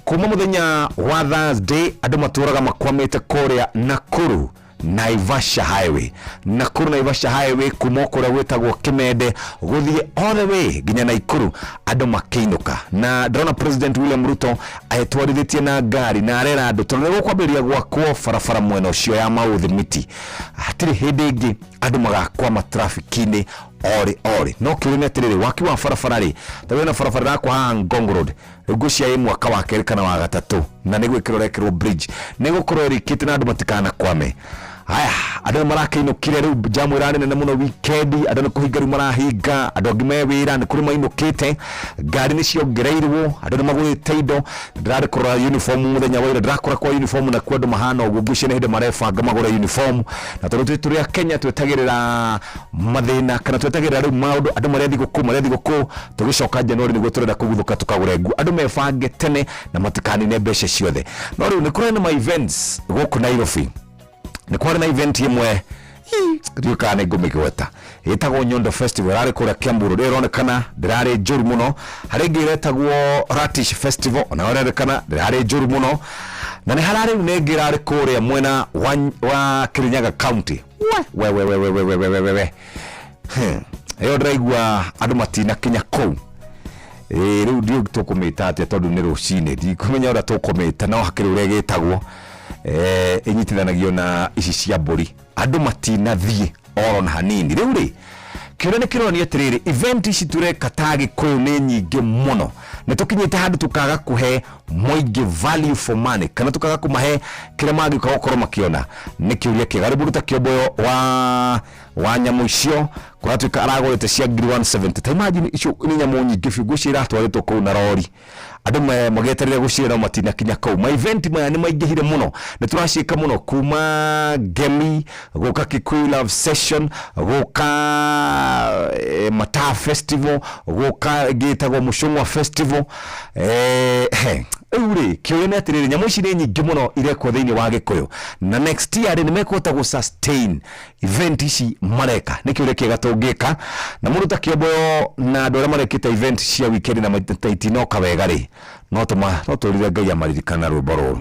kuma mũthenya wa Thursday. Andũ matũraga makwamĩte kũrĩa Nakuru Naivasha Highway, Nakuru Naivasha Highway, kuma kũrĩa gwĩtagwo Kimende gũthiĩ all the way nginya Naikuru, andũ makĩinũka. Na ndĩrona President William Ruto etwarithĩtie na ngari na arera andũ tondũ nĩ gũkwambĩrĩria gwakwo barabara mwena ũcio ya Mauthi Miti, hatirĩ hĩndĩ ĩngĩ andũ magakwama traffic-inĩ ori ori. No kĩũria nĩ atĩrĩrĩ, waki wa barabara rĩ, ta wĩna barabara ĩrakwo haha Ngong Road rĩu, ngwĩciria ĩ mwaka wa kerĩ kana wa gatatũ, na nĩ gwĩkĩrwo rekĩrwo bridge, nĩ gũkorwo ĩrĩkĩte na andũ matikanakwame. Haya, andũ nĩ marakĩinũkire rĩu, jamu ĩrarĩ nene mũno weekend. Andũ nĩ kũhinga rĩu marahinga, andũ angĩ me wĩra, nĩ kũrĩ mainũkĩte, ngari nĩ ciongereirwo, andũ nĩ magũrĩte indo. Ndĩrarĩ kũrora uniform mũthenya wa ira, ndĩrakora kwa uniform nakuo andũ mahana ũguo. Ngwĩciria nĩ hĩndĩ marebanga magũre uniform, na tondũ twĩ tũrĩ a Kenya twetagĩrĩra mathĩna kana twetagĩrĩra rĩu maũndũ, andũ marĩa thigũkũ, marĩa thigũkũ tũgĩcoka January nĩguo tũrenda kũguthũka tũkagũre nguo. Andũ mebange tene na matikanine mbeca ciothe. No rĩu nĩ kũrĩ na ma events gũkũ Nairobi. Nĩ kwarĩ na event ĩmwe, ndiũĩ kana nĩ ngũmĩgweta, ĩtagwo Nyondo Festival, ĩrarĩ kũrĩa Kiambu Road. Ĩronekana ndĩrarĩ njũru mũno. Harĩ ĩngĩ ĩretagwo Ratish Festival, onayo ĩronekana ndĩrarĩ njũru mũno. Na nĩ hararĩ rĩu nĩ ĩngĩ ĩrarĩ kũrĩa mwena wa Kirinyaga County. We we we we we we we we we we. Ĩyo ndĩraigua andũ matinakinya kũu. Ĩĩ, rĩu ndiũĩ tũkũmĩta atĩa tondũ nĩ rũcinĩ, ndikũmenya ũrĩa tũkũmĩta, no hakĩrĩ ũrĩa ĩgĩtagwo. Ĩnyitithanagio na ici cia mbũri, andũ matinathiĩ oro na hanini. Rĩu rĩ, kĩũria nĩ kĩronania atĩrĩrĩ, event ici tũreka ta Gĩkũyũ nĩ nyingĩ mũno, nĩ tũkinyĩte handũ tũkaga kũhe mũingĩ value for money kana tũkaga kũmahe kĩrĩa mangĩũka gũkorwo makĩona. Nĩ kĩũria kĩega. Rĩu mũndũ ta Kĩomboyo wa nyamũ icio kũratuĩka aragũrĩte cia 170,000. Ta imagine, icio nĩ nyamũ nyingĩ biũ, ngwĩciria iratwarĩtwo kũu na rori, andũ magĩeterere gũcira no matinakinya kũu. Ma event maya nĩ maingĩhire mũno, nĩ tũraciĩka mũno, kuma Ngemi gũka Kikuyu Love Session, gũka Mataa Festival, gũka ĩngĩ ĩtagwo Mũcũng'wa Festival. Rĩu rĩ, kĩũria nĩ atĩrĩrĩ, nyamũ ici nĩ nyingĩ mũno irekwo thĩinĩ wa Gĩkũyũ, na next year rĩ, nĩ mekũhota gũ sustain event ici mareka? Nĩ kĩũria kĩega tũngĩka. Na mũndũ ta Kĩomboyo na andũ arĩa marekĩte event cia weekend na itinoka wega rĩ, no tũma no tũrire Ngai amaririkana rwĩmbo rũrũ.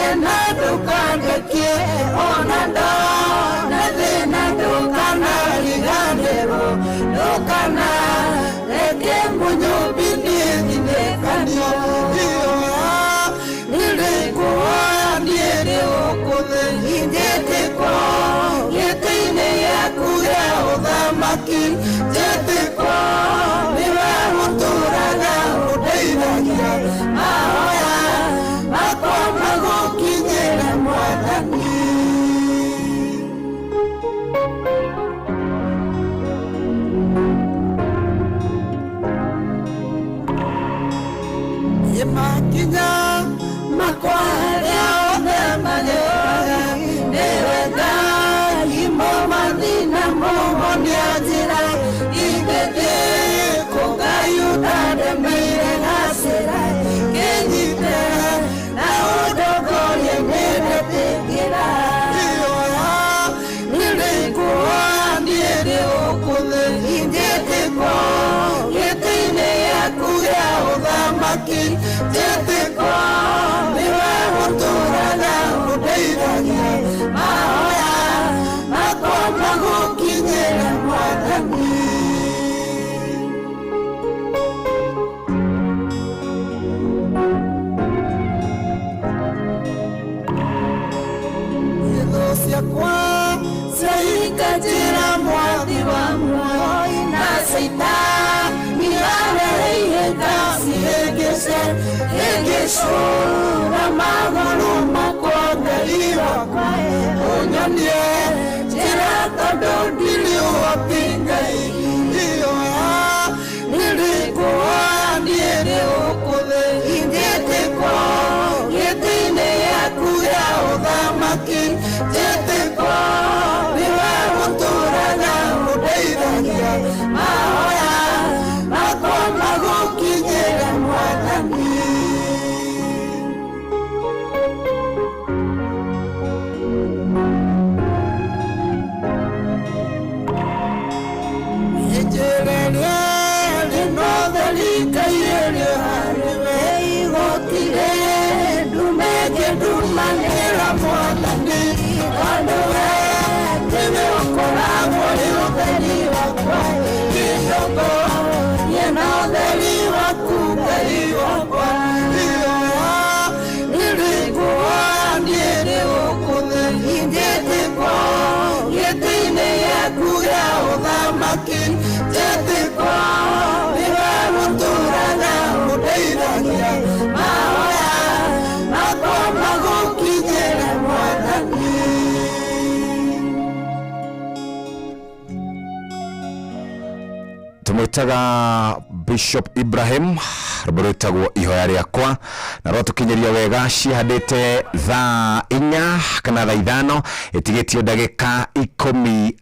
thĩna ndũkandekie ona ndona thĩna ndũkanariganĩrwo ndũkana reke mũnyũmbi nĩthinĩkanio ihoya nĩrĩkuhoya niĩ rĩ gũkũ thĩ njĩtĩkwo gĩtĩ-inĩ gĩaku gĩa ũthamaki njĩtĩkwo nĩwe ũtũraga ũndeithagia mahoya makwa magũkinyĩre mwathani. Makinya makwa arĩa othe mageraga nĩwe Ngai mũmathi na mũhonia njĩra ingĩthiĩ kũ Ngai ũtandemeire gacĩra kĩnyite na ũndongorie nĩndetĩkĩra ihoya nĩrĩkuhoya niĩ rĩ gũkũ thĩ njĩtĩkwo gĩtĩ-inĩ gĩaku gĩa ũthamaki njĩtĩkwo nĩwe ũtũraga ũndeithagia mahoya makwa magũkinyĩre mwathani. Thũ ciakwa ciahinga njĩra mwathi wa muoyo na caitani arehe cihĩngĩce hĩngĩcũra magũrũ makwa Ngai wakwa ũnyonie njĩra tondũ ndirĩ ũhoti Ngai ihoya nĩrĩkuhoya niĩ rĩ gũkũ thĩ njĩtĩkwo gĩtĩ-inĩ gĩaku gĩa ũthamaki njĩtĩkwo nĩwe ũtũraga ũndeithagia mahoya makwa magũkinyĩre mwathani. Njĩrĩria rĩno theri Ngai ĩrĩ harĩwe gũtirĩ ndume ĩngĩndumanĩra mwathani tondũ we nĩwe ũkoragwo ũrĩ ũtheri wakwa kĩndongorie na ũtheri waku Ngai wakwa ihoya nĩrĩkuhoya niĩ rĩ gũkũ thĩ njĩtĩkwo gĩtĩ-inĩ gĩaku gĩa ũthamaki njĩtĩkwo nĩwe ũtũraga ũndeithagia mahoya makwa magũkinyĩre mwathani. Tumwitaga Bishop Ibrahim rwĩmbo rwĩtagwo ihoya rĩakwa na rwatũkinyĩria wega cihandĩte thaa 4 kana thaa 5 ĩtigĩtio ndagĩka 12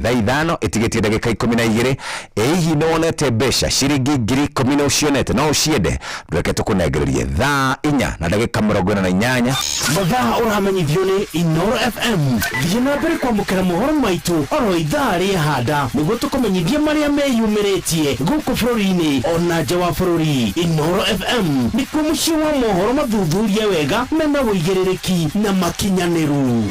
thaa 5 ĩtigĩtio ndagĩka 12. Ĩ hihi nĩ wonete mbeca ciringi 10,000 nĩ ũcionete no ũciende ndũreke tũkũnengererie thaa 4 na ndagĩka 48. Mathaa ũramenyithio nĩ Inoro FM. Thiĩ na mbere kwamũkĩra mohoro maitũ oro ithaa rĩahanda nĩguo tũkũmenyithie marĩa meyumĩrĩtie gũkũ bũrũri-inĩ ona nja wa bũrũri. Inoro FM nĩkuo mũciĩ wa mohoro mathuthurie wega mena ũigĩrĩrĩki na makinyanĩru.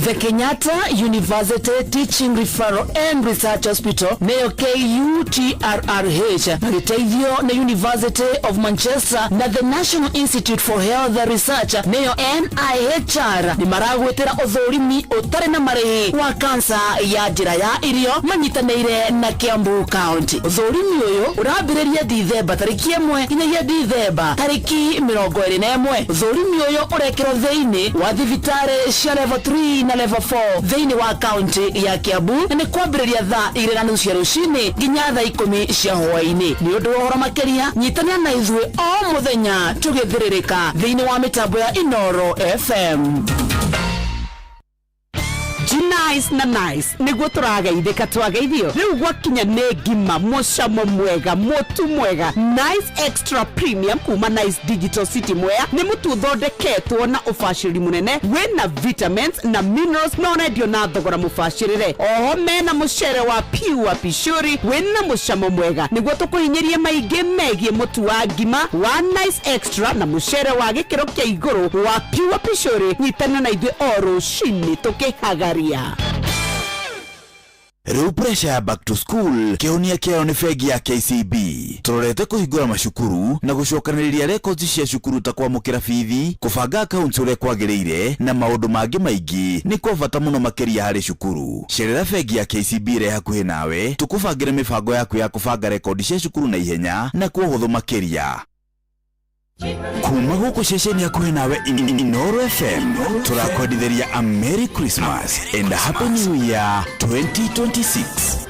The Kenyatta University Teaching Referral and Research Hospital nĩyo KUTRRH magĩteithio nĩ University of Manchester na the National Institute for Health Research nĩyo NIHR nĩ maragwĩtĩra ũthũrimi ũtarĩ na marĩhi wa kansa ya njĩra ya irio manyitanĩire na Kiambu County. Ũthũrimi ũyũ ũrambĩrĩria Dithemba tarĩki 1 nginyagia Dithemba tarĩki 21. Ũthũrimi ũyũ ũrekĩrwo thĩinĩ wa thibitarĩ cia level 3 na level 4 thĩinĩ wa kaunti ya Kiambu na nĩ kwambĩrĩria thaa 2:30 cia rũcinĩ nginya thaa 10 cia hwaĩ-inĩ. Nĩ ũndũ wa ũhoro makĩria nyitanĩra na ithuĩ o mũthenya tũgĩthĩrĩrĩka thĩinĩ wa mĩtambo ya Inoro FM. Jina Nice na Nice nĩguo tũrageithĩka twageithio. Rĩu gwakinya nĩ ngima mũcamo mwega, mũtu mwega Nice Extra Premium kuma Nice Digital City Mwea nĩ mũtu ũthondeketwo na ũbacĩrĩri mũnene, wĩna vitamins na minerals na ũrendio na thogora mũbacĩrĩre. Oho mena mũcere wa Pure Pishuri wĩna mũcamo mwega. Nĩguo tũkũhinyĩrie maingĩ megiĩ mũtu wa ngima wa Nice Extra na mũcere wa gĩkĩro kĩa igũrũ wa Pure Pishuri, nyitana na ithuĩ o rũcinĩ tũkĩhagaria. Rĩu pressure ya back to school kĩhonia kĩayo nĩ bengi ya KCB. Tũrorete kũhingũra macukuru na gũcokanĩrĩria records cia cukuru ta kwamũkĩra bithi, kũbanga accounts ũrĩa kwagĩrĩire na maũndũ mangĩ maingĩ nĩ kwa bata mũno makĩria harĩ cukuru. Cerera bengi ya KCB ĩrĩa hakuhĩ nawe tũkũbangĩre mĩbango yaku ya kũbanga rekondi cia cukuru na ihenya na kwa ũhũthũ makĩria. Kuma gũkũ ceceni hakuhĩ nawe Inooro FM tũrakwendithĩria a Merry Christmas and a Happy New Year 2026.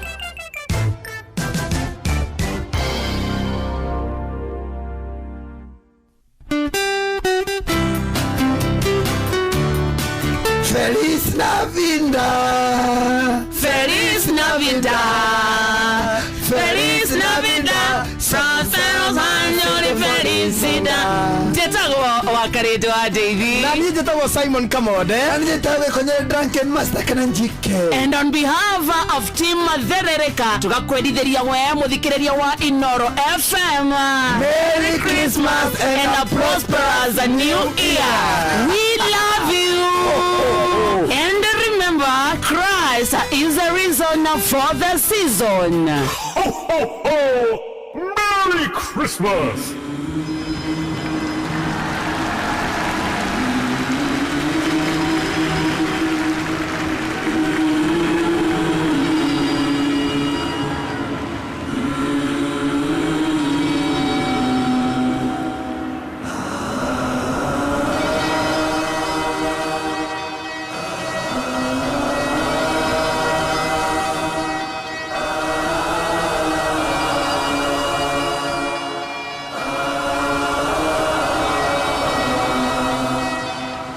Feliz Navidad. Feliz Navidad. Feliz Navidad. Prósperos años de felicidad. Njĩtagwo Wakarĩndũ wa Davy. Na niĩ njĩtagwo Simon Kamode. Na niĩ njĩtagwo Gĩkonyo Drunken Master kana Njike. And on behalf of Team Therereka tugakwendithĩria we mũthikĩrĩria wa Inooro FM Merry Christmas and a prosperous new year. We love you. And remember, Christ is the reason for the season. Ho, ho, ho! Merry Christmas!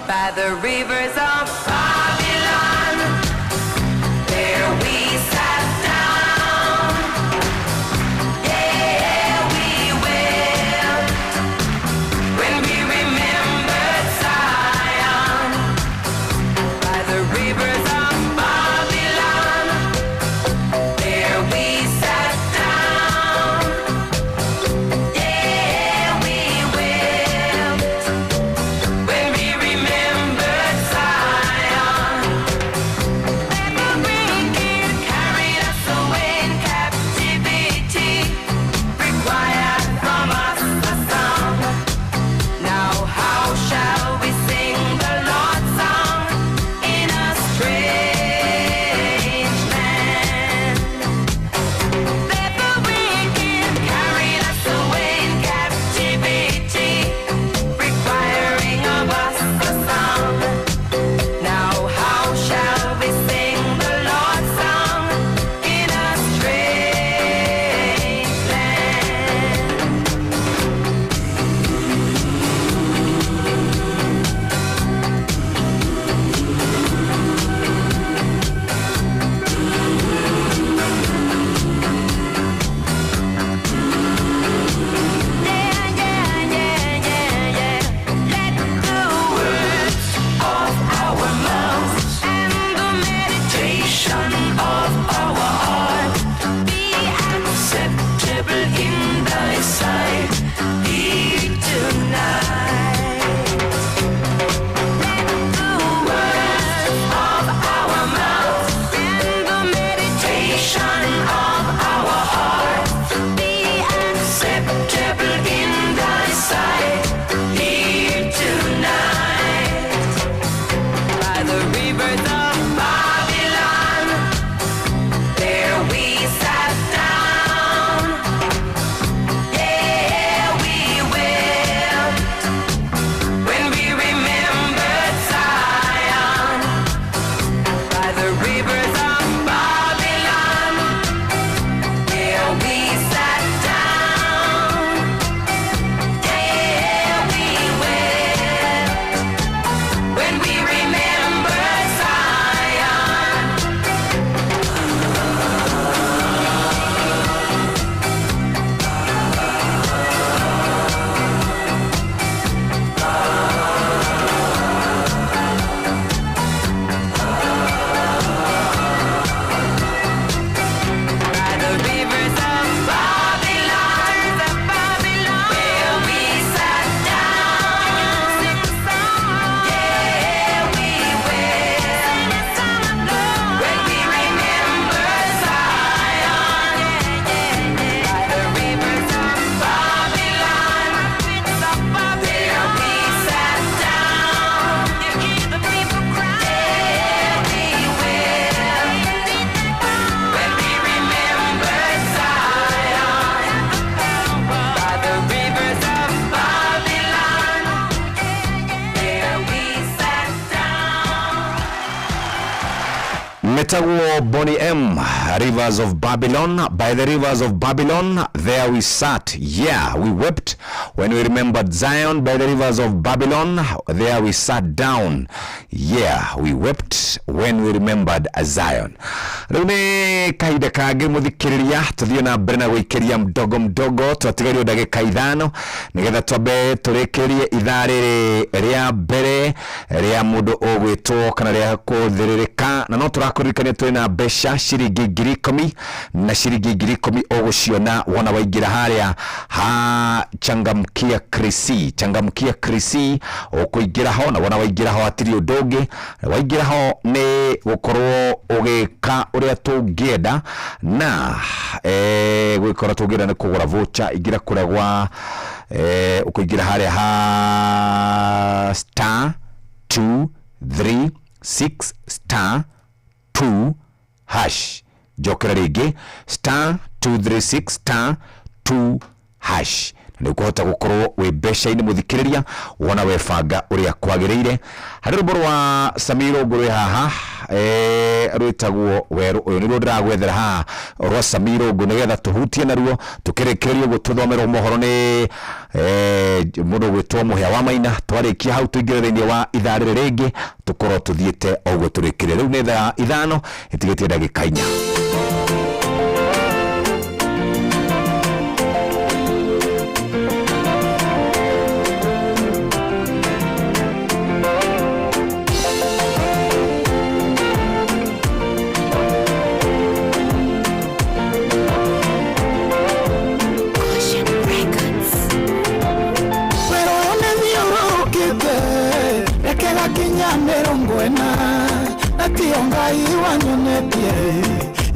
By the rivers of Babylon, there we sat down. Yeah, we wept when we remembered Zion. By the rivers of Babylon, there we sat down. Yeah, we wept when we remembered Zion. Etagwo Boney M, Rivers of Babylon. By the rivers of Babylon, there we sat. Yeah, we wept when we remembered Zion. By the rivers of Babylon, there we sat down. Yeah, we wept when we remembered Zion. Rĩu nĩ kahinda kangĩ mũthikĩrĩria, tũthiĩ na mbere na gũikĩria mdogo mdogo. Twatigario ndagĩka 5 nĩgetha twambe tũrĩkĩrie ithaa rĩrĩ rĩa mbere rĩa mũndũ ũgwĩtwo kana rĩa kũthĩrĩrĩka, na no tũrakũririkania twĩ na mbeca ciringi 10,000, na ciringi 10,000 ũgũciona wona waingĩra harĩa ha Changamkia Krisi. Changamkia Krisi ũkũingĩra ho, na wona waingĩra ho hatirĩ ũndũ ũngĩ. Waingĩra ho nĩ gũkorwo ũgĩka ũrĩa tũngĩenda, na gwĩka ũrĩa tũngĩenda nĩ kũgũra voucher. Ingĩra kũrĩa gwa ũkũingĩra harĩa ha star 2 3 6 star 2 hash. Njokera rĩngĩ, star 236 star 2 hash, na nĩ ũkũhota gũkorwo wĩ mbeca-inĩ, mũthikĩrĩria, wona webanga ũrĩa kwagĩrĩire. Harĩ rwĩmbo rwa Samiro ngũrwe haha, rwĩtagwo Werũ. Ũyũ nĩruo ndĩragwethera haha rwa Samiro ngũ, nĩgetha tũhutie naruo tũkĩrĩkĩrĩria ũguo tũthomerwo mohoro nĩ mũndũ ũgwĩtwo Mũhĩa wa Maina. Twarĩkia hau tũingĩre thĩinĩ wa ithaa rĩrĩ rĩngĩ, tũkorwo tũthiĩte o ũguo tũrĩkĩrie. Rĩu nĩ thaa 5 ĩtigĩtie ndagĩka 4. 40 na tiyo Ngai wanyonetie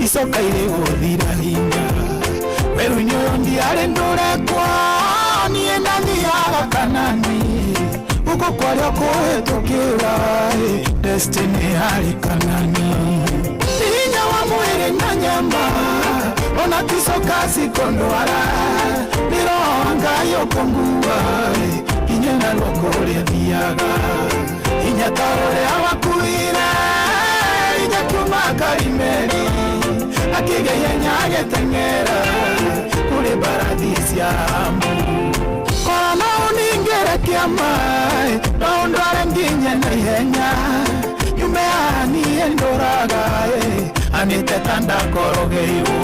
icoka irĩ gũthira hinya. Werũ-inĩ ũyũ ndiarĩ ndũrekwo, niĩ ndathiaga Kanani gũkũ kwarĩa kũhĩtũkĩra destiny yarĩ Kanani. Hinya wa mwĩrĩ na nyama ona ticoka cikondwara, nĩ roho Ngai ũkũngua nginya narua kũrĩa thiaga. Hinya ta ũrĩa wakuire hinya kuma Karimeli, akĩgeia agĩteng'era kũrĩ mbarathi cia Amu. Korwo no ũningĩre kĩama, no ũndware nginye na ihenya, nyume haha niĩ ndũraga anĩte ta ndakorogeirwo.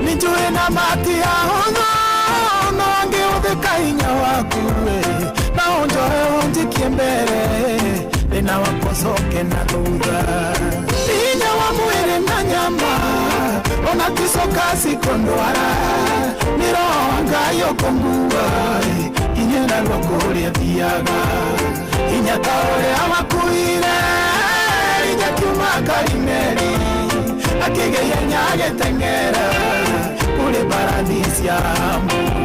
Nĩnjũĩ na matiahũthũ, no ngĩhũthĩka hinya waku, na ũnjoe ũnjikie mbere, thĩna wakwa ũcoke na thutha. Hinya wa mwĩrĩ na nyama ona ticoka cikondwara, nĩ roho wa Ngai ũkũngua nginya narua kũrĩa thiaga. Hinya ta ũrĩa wakuire hinya kiuma Karimeli, akĩgeia agĩteng'era kũrĩ mbarathi cia Amu.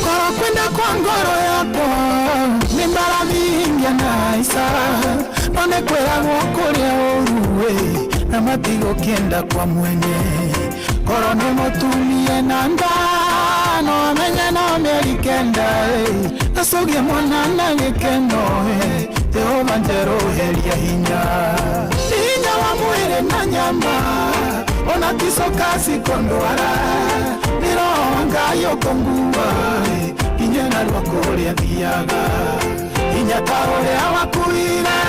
Korwo kwenda kwa ngoro yakwa nĩ mbarathi ingĩanaica, no nĩ kwĩragwo kũrĩa ũru na matigũkĩenda kwa mwene. Korwo nĩ mũtumie na nda, no amenye no mĩeri 9, acũgie mwana na gĩkeno. Jehova njerũheria hinya. Hinya wa mwĩrĩ na nyama ona ticoka cikondwara, nĩ roho wa Ngai ũkũngua nginya narua kũrĩa thiaga. Hinya ta ũrĩa wakuire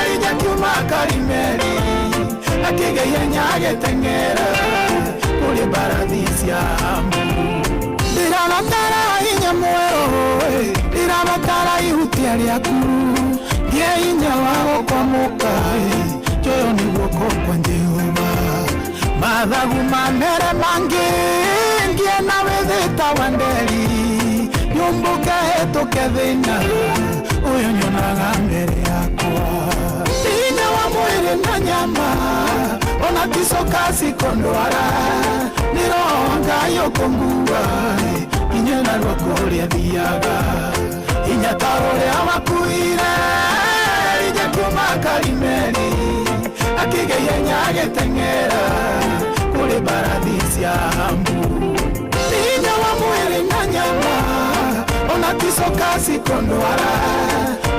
hinya kiuma Karimeli, akĩgeia agĩteng'era kũrĩ mbarathi cia Amu. Ndĩrabatara hinya mwerũ, ndĩrabatara ihutia rĩaku, ngĩe hinya wa gũkwamũka, njoyo nĩ guoko kwa Jehova. Mathagu mamere mangĩ ngĩe na wĩthĩta wa nderi, nyũmbũke hĩtũke thĩna ũyũ nyonaga mbere yakwa. Hinya wa mwĩrĩ na nyama ona ticoka cikondwara, nĩ roho wa Ngai ũkũngua Inya narua kũrĩa thiaga Inya ta ũrĩa wakuire Inya kuma Karimeli Akĩgĩa ihenya agĩteng'era Kũrĩ mbarathi cia Ahabu. Hinya wa mwĩrĩ na nyama ona ticoka cikũndwara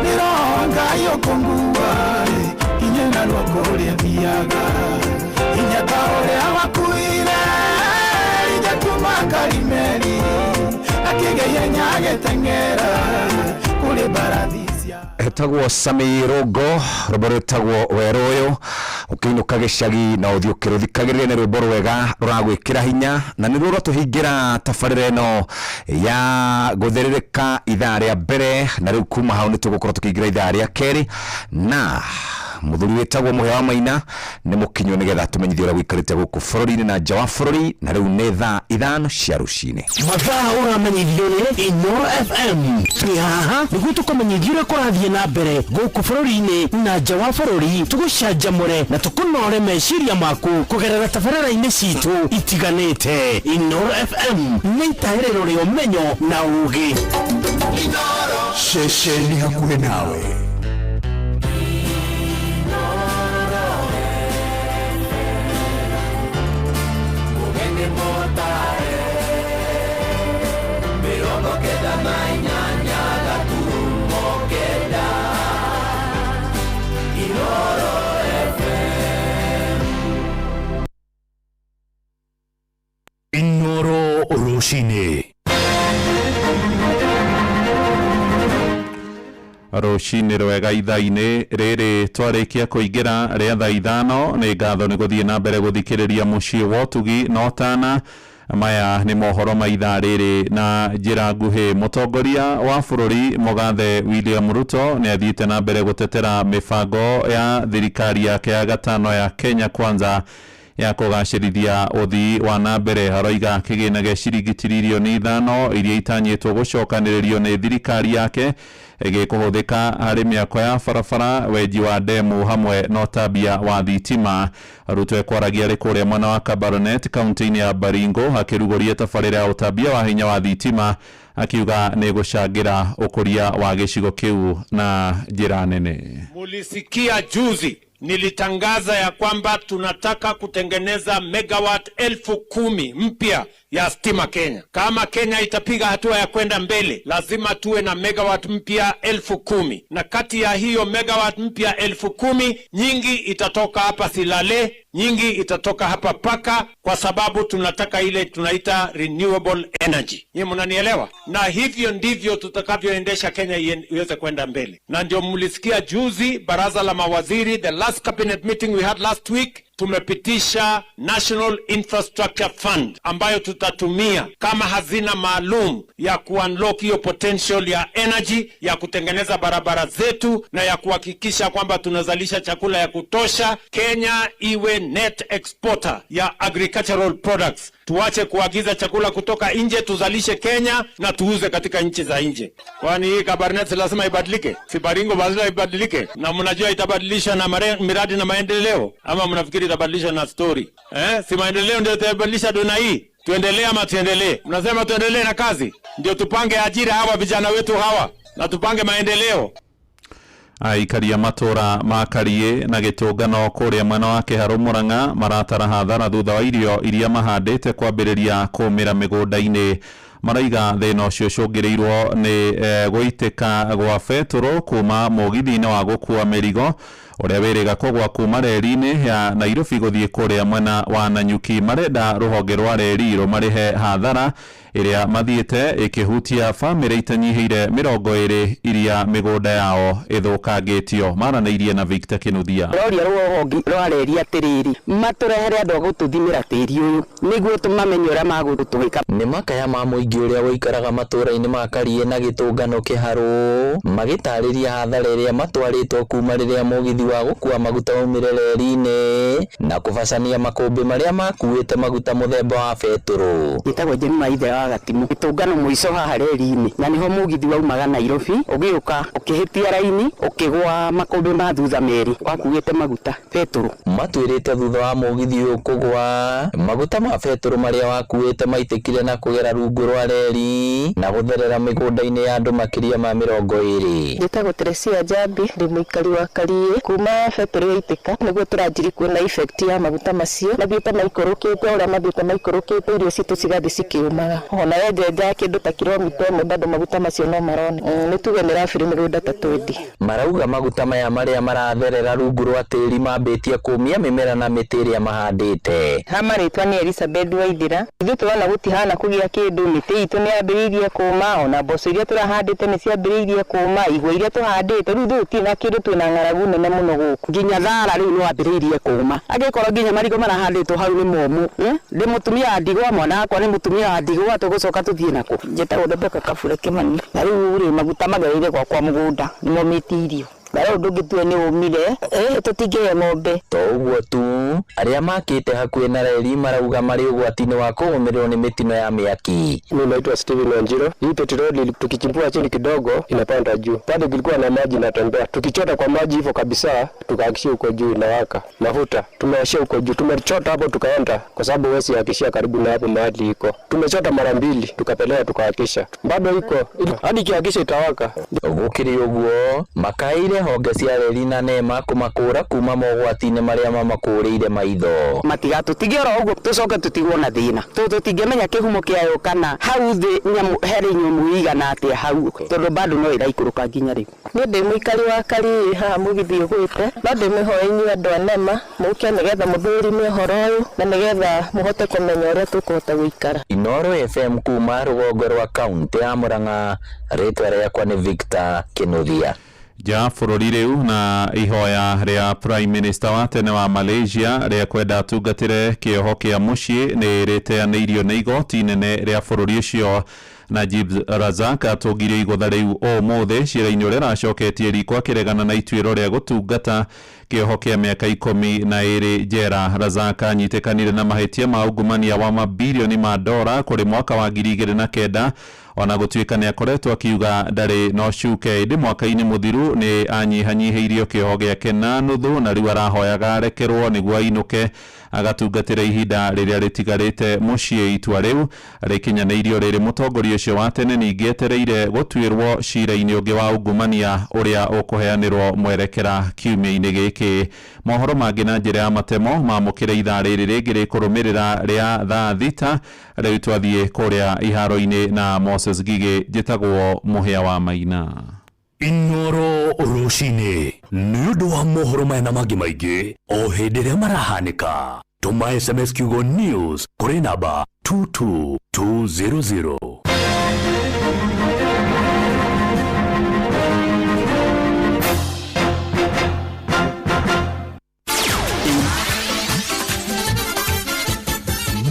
nĩ roho Ngai ũkũngua kinye narua kũrĩa thiaga hinya ta ũrĩa wakuire hinya kuma Karimeli akĩgĩa ihenya agĩteng'era kũrĩ mbarathi cia Etagwo Sami Rũngo, rwĩmbo rwĩtagwo Werũ Ũyũ. Ũkĩinũka gĩcagi na ũthiĩ ũkĩrũthikagĩrĩria, nĩ rwĩmbo rwega rũragwĩkĩra hinya na nĩruo rwatũhingĩra tabarĩra ĩno ya gũthĩrĩrĩka ithaa rĩa mbere, na rĩu kuma hau nĩ tũgũkorwo tũkĩingĩra ithaa rĩa kerĩ na mũthuri wĩtagwo Mũhĩa wa Maina nĩ mũkinywo nĩgetha tũmenyithie ũrĩa gũikarĩte gũkũ bũrũri-inĩ na nja wa bũrũri, na rĩu nĩ thaa 5 cia rũcinĩ. Mathaa ũramenyithio nĩ Inoro FM. Twĩ haha nĩguo tũkũmenyithie ũrĩa kũrathiĩ na mbere gũkũ bũrũri-inĩ na nja wa bũrũri, tũgũcanjamũre na tũkũnore meciria maku kũgerera tabarĩra-inĩ citũ itiganĩte. Inoro FM nĩ itahĩrĩro rĩa ũmenyo na ũgĩ. Ceceni hakuhĩ nawe. Mũgeni mũtare 98.9 Inoro FM. Inoro rũcinĩ. Rũcinĩ rwega ithaa-inĩ rĩrĩ twarĩkia kũingĩra rĩa thaa 5. Nĩ ngatho nĩ gũthiĩ na mbere gũthikĩrĩria mũciĩ wa ũtugi na ũtana. Maya nĩ mohoro ma ithaa rĩrĩ na njĩra nguhĩ. Mũtongoria wa bũrũri Mũgathe William Ruto nĩ athiĩte na mbere gũtetera mĩbango ya thirikari yake ya gatano ya Kenya Kwanza ya kũgacĩrithia ũthii wa na mbere. Aroiga kĩgĩna gĩa ciringi tiririoni 5 iria itanyĩtwo gũcokanĩrĩrio nĩ thirikari yake gĩkũhũthĩka harĩ mĩako ya barabara, wenji wa ndemu hamwe na ũtambia wa thitima. Ruto ekwaragia arĩ kũrĩa mwena wa Kabaronet kaunti-inĩ ya Baringo akĩrugũria tabarĩra ya ũtambia wa hinya wa thitima, akiuga nĩ gũcangĩra ũkũria wa gĩcigo kĩu na njĩra nene. Mulisikia juzi nilitangaza ya kwamba tunataka kutengeneza megawatt 10,000 mpya ya stima Kenya. Kama Kenya itapiga hatua ya kwenda mbele, lazima tuwe na megawatt mpya 10,000, na kati ya hiyo megawatt mpya 10,000 nyingi itatoka hapa Silale, nyingi itatoka hapa Paka, kwa sababu tunataka ile tunaita renewable energy. Nyinyi mnanielewa? Na hivyo ndivyo tutakavyoendesha Kenya iweze kwenda mbele, na ndio mlisikia juzi baraza la mawaziri, the last cabinet meeting we had last week, tumepitisha National Infrastructure Fund ambayo tutatumia kama hazina maalum ya kuunlock hiyo potential ya energy, ya kutengeneza barabara zetu na ya kuhakikisha kwamba tunazalisha chakula ya kutosha. Kenya iwe net exporter ya agricultural products. Tuache kuagiza chakula kutoka nje, tuzalishe Kenya na tuuze katika nchi za nje. Kwani hii Kabarnet lazima ibadilike? Si Baringo lazima ibadilike? Na mnajua itabadilisha na miradi na maendeleo, ama mnafikiri itabadilisha na story? Si maendeleo ndio itabadilisha dunia hii? Tuendelee ama tuendelee? Mnasema tuendelee na kazi, ndio tupange ajira hawa vijana wetu hawa na tupange maendeleo. Aikari a matũra ma Kariĩ na gĩtũngano kũrĩa mwena wa Kĩharũ Mũrang'a maratara hathara thutha wa irio iria mahandĩte kwambĩrĩria kũmĩra mĩgũnda-inĩ. Maraiga thĩna ũcio ũcũngĩrĩirwo nĩ gũitĩka gwa betũrũ kuma mũgithi-inĩ wa gũkua mĩrigo ũrĩa wĩrĩga kũgwa kuma reri-inĩ ya Nairobi gũthiĩ kũrĩa mwena wa Nanyuki. Marenda rũhonge rwa reri rũmarĩhe hathara ĩrĩa mathiĩte ĩkĩhutia bamĩrĩ itanyihĩire 20 iria mĩgũnda yao ĩthũkangĩtio. Maranĩirie na Victor Kinuthia. Roria rũhonge rwa reri atĩrĩrĩ, matũrehere andũ a gũtũthimĩra tĩri ũyũ nĩguo tũmamenye ũrĩa magũtũĩka. Nĩ makaya ma mũingĩ ũrĩa ũikaraga matũra-inĩ ma Kariĩ na gĩtũngano Kĩharũ magĩtarĩria hathara ĩrĩa matwarĩtwo kuma rĩrĩa mũgithi wa gũkua maguta waumire reri-inĩ na kũbacania makũmbĩ marĩa makuĩte maguta mũthemba wa betũrũ. Njĩtagwo Jemima ithe wa wa Gatimu gĩtũngano mũico haha reri-inĩ, na nĩho mũgithi waumaga Nairobi ũgĩũka ũkĩhĩtia raini ũkĩgwa makũmbĩ ma thutha merĩ wakuĩte maguta betũrũ. Matwĩrĩte thutha wa mũgithi ũyũ kũgwa, maguta ma betũrũ marĩa wakuĩte maitĩkire na kũgera rungu rwa reri na gũtherera mĩgũnda-inĩ ya andũ makĩria ma 20. Njĩtagwo Teresia Njambi, ndĩ mũikari wa Kariĩ. Kuma betũrũ yaitĩka nĩguo tũranjiri kuona effect ya maguta macio mathiĩte maikũrũkĩte, ũrĩa mathiĩte maikũrũkĩte irio citũ cigathiĩ cikĩũmaga. Ona wenjenja kĩndũ ta kilomita 1 bado maguta macio no marona. Nĩ tuge nĩ rabiri mĩgũnda ta 20. Marauga maguta maya marĩa maratherera rungu rwa tĩri mambĩtie kũmia mĩmera na mĩtĩ ĩrĩa mahandĩte. Ha marĩtwa nĩ Elizabeth Waithira. Ithuĩ tũrona gũtihana kũgĩa kĩndũ, mĩtĩ itũ nĩ yambĩrĩirie kũma, ona mboco iria tũrahandĩte nĩ ciambĩrĩirie kũma, igwa iria tũhandĩte, rĩu ithuĩ gũtirĩ na kĩndũ, twĩna ng'aragu nene mũno gũkũ. Nginya thara rĩu nĩ wambĩrĩirie kũma, angĩkorwo nginya marigũ marahandĩtwo hau nĩ momũ. Ndĩ mũtumia wa ndigwa, mwana wakwa nĩ mũtumia wa ndigwa, tũgũcoka tũthiĩ nakũ? Njĩtagwo Rebecca Kabure Kimani, na rĩu rĩ maguta magereire gwakwa mũgũnda nĩ momĩtie irio, na rĩu ndũngĩtue nĩ ũmire, tũtingĩhe ng'ombe. To ũguo tu, arĩa makĩte hakuhĩ na reri marauga marĩ ũgwati-inĩ wa kũgũmĩrwo nĩ mĩtino ya mĩaki. Mimi naitwa Steven Wanjiro. Hii petroli tukichimbua chini kidogo inapanda juu, bado kulikuwa na maji inatembea. Tukichota kwa maji hivyo kabisa, tukahakishia huko juu inawaka mafuta, tumewashia huko juu, tumechota hapo tukaenda, kwa sababu huwezi hakishia karibu na hapo mahali iko. Tumechota mara mbili, tukapeleka tukahakisha, bado iko hadi ikihakisha itawaka. Gũkĩrĩ ũguo, makaĩire honge cia reri na nema kũmakũra kuma mogwati-inĩ marĩa mamakũrĩire maitho. Matigatũtige oro ũguo tũcoke tũtigwo na thĩna, tondũ tũtingĩmenya kĩhumo kĩayo kana hau thĩ nyamũ harĩ nyamũ igana atĩa hau, tondũ bado no ĩraikũrũka nginya rĩu. Niĩ ndĩ mũikari wa Kariĩ haha mũgithi ũgwĩte, no ndĩmĩhoe inyuĩ andũ a NEMA mũke nĩgetha mũthũrime ũhoro ũyũ na nĩgetha mũhote kũmenya ũrĩa tũkũhota gũikara. Inooro FM kuma rũgongo rwa kaunti ya Murang'a, rĩtwa rĩakwa nĩ Victor Kinuthia. Nja bũrũri rĩu na ihoya rĩa Prime Minister wa tene wa Malaysia rĩa kwenda atungatĩre kĩoho kĩa mũciĩ nĩ rĩteanĩirio nĩ igoti inene rĩa bũrũri ũcio. Najib Razak atũngirio igũtha rĩu ũmũthĩ cira-inĩ ũrĩa aracoketie riko akĩregana na ituĩro rĩa gũtungata kĩoho kĩa mĩaka 12 njera. Razak anyitĩkanire na mahĩtia ma ungumania wa mabirioni ma dora kũrĩ mwaka wa 2009, ona gũtuĩka nĩ akoretwo akiuga ndarĩ na ũcuke, ĩndĩ mwaka-inĩ mũthiru nĩ anyihanyihĩirio kĩoho gĩake na nuthu, na rĩu arahoyaga arekerwo nĩguo ainũke agatungatĩra ihinda rĩrĩa rĩtigarĩte mũciĩ. Itua rĩu rĩkinyanĩirio rĩrĩ mũtongoria ũcio wa tene ningĩ etereire gũtuĩrwo cira-inĩ ũngĩ wa ungumania ũrĩa ũkũheanĩrwo mwerekera kiumia-inĩ gĩkĩ. Mohoro mangĩ na njĩra ya matemo mamũkĩre ithaa rĩrĩ rĩngĩ rĩkũrũmĩrĩra rĩa thaa 6. Rĩu twathiĩ kũrĩa iharo-inĩ na Moses Gigĩ. Njĩtagwo Mũhĩa wa Maina. Inooro rũcinĩ nĩ ũndũ wa mohoro maya na mangĩ maingĩ o hĩndĩ ĩrĩa marahanĩka. Tũma SMS kiugo news kũrĩ namba 22200.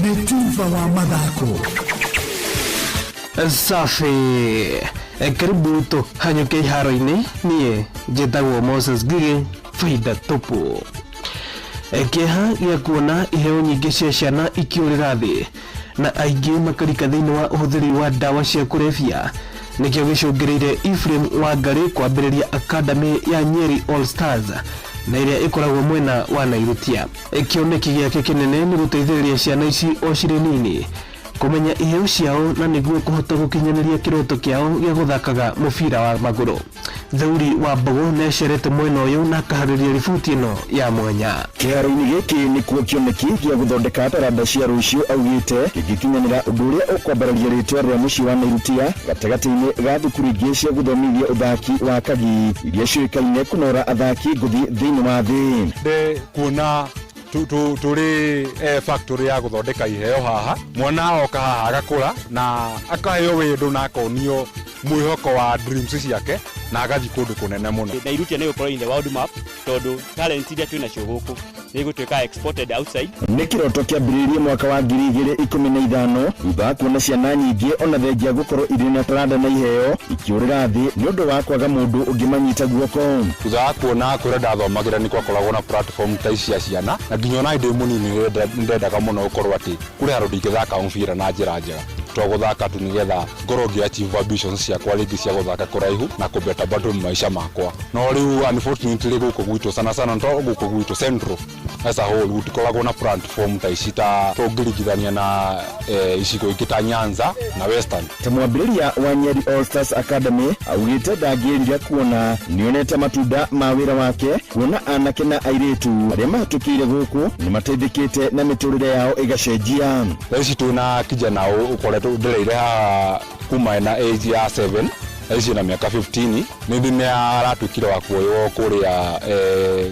Nĩ tuva wa mathako. Safi. Karibu tũhanyũke iharo-inĩ. Niĩ njĩtagwo Moses Ngigĩ, faida tupu. Kĩeha gĩa kuona iheo nyingĩ cia ciana ikĩũrĩra thĩ na aingĩ makarika thĩinĩ wa ũhũthĩri wa ndawa cia kũrebia nĩkĩo gĩcũngĩrĩire Ephraim Wangari kwambĩrĩria Academy ya Nyeri All Stars na ĩrĩa ĩkoragwo mwena wa Nairutia. Kĩoneki gĩake kĩnene nĩ gũteithĩrĩria ciana ici o cirĩ nini kũmenya iheo ciao na nĩguo kũhota gũkinyanĩria kĩroto kĩao gĩa gũthakaga mũbira wa magũrũ. Theuri wa Mbogo nĩacerete mwena ũyũ na akaharĩria riboti ĩno ya mwanya. Kĩharo-inĩ gĩkĩ nĩkuo kĩoneki gĩa gũthondeka taranda cia rũciũ augĩte kĩngĩkinyanĩra ũndũ ũrĩa ũkwambararia rĩtwa rĩa mũciĩ wa Nairutia gatagatĩ-inĩ ga thukuru ingĩ cia gũthomithia ũthaki wa kagi iria ciũĩkaine kũnora athaki ngũthi thĩinĩ wa thĩ. Ndĩ kuona tũrĩ factory ya gũthondeka iheo haha, mwana oka haha agakũra na akaheo wendo na akonio mwĩhoko wa dreams ciake na agathiĩ kũndũ kũnene mũno. Nairutia nĩ gũkorwo in the world map tondũ talent iria twĩ nacio gũkũ nĩ igũtuĩka exported outside. Nĩ kĩroto kĩambĩrĩirie mwaka wa 2015 thutha wa kuona ciana nyingĩ ona thengia gũkorwo irĩ na taranda na iheo ikĩũrĩra thĩ nĩ ũndũ wa kwaga mũndũ ũngĩmanyita guoko. Thutha wa kuona kũrĩa ndathomagĩra nĩ gwakoragwo na platform ta ici cia ciana, na nginya ona ndĩ mũnini nĩ ndendaga mũno gũkorwo atĩ kũrĩ handũ ndingĩthaka mũbira na njĩra njega. To gũthaka tu nĩgetha ngorwo ngĩ achieve ambitions ciakwa rĩngĩ cia gũthaka kũraihu na kũbeta bado maisha makwa. No rĩu unfortunately gũkũ gwitũ, sana sana to gũkũ gwitũ, Central as a whole, gũtikoragwo na platform ta ici ta tũngĩringithania na icigo ingĩ ta Nyanza na Western. Ta mwambĩrĩria wa Nyeri All Stars Academy, augĩte ndangĩrira kuona nĩonete matunda ma wĩra wake, kuona anake na airĩtu arĩa mahatũkĩire gũkũ nĩ mateithĩkĩte na mĩtũrĩre yao ĩgacenjia. Thaa ici twĩna kijana ũkoretwo ndereire haha kuma ena age ya 7, thaa ici na mĩaka 15. Nĩ nĩ aratuĩkire wa kuoywo kũrĩa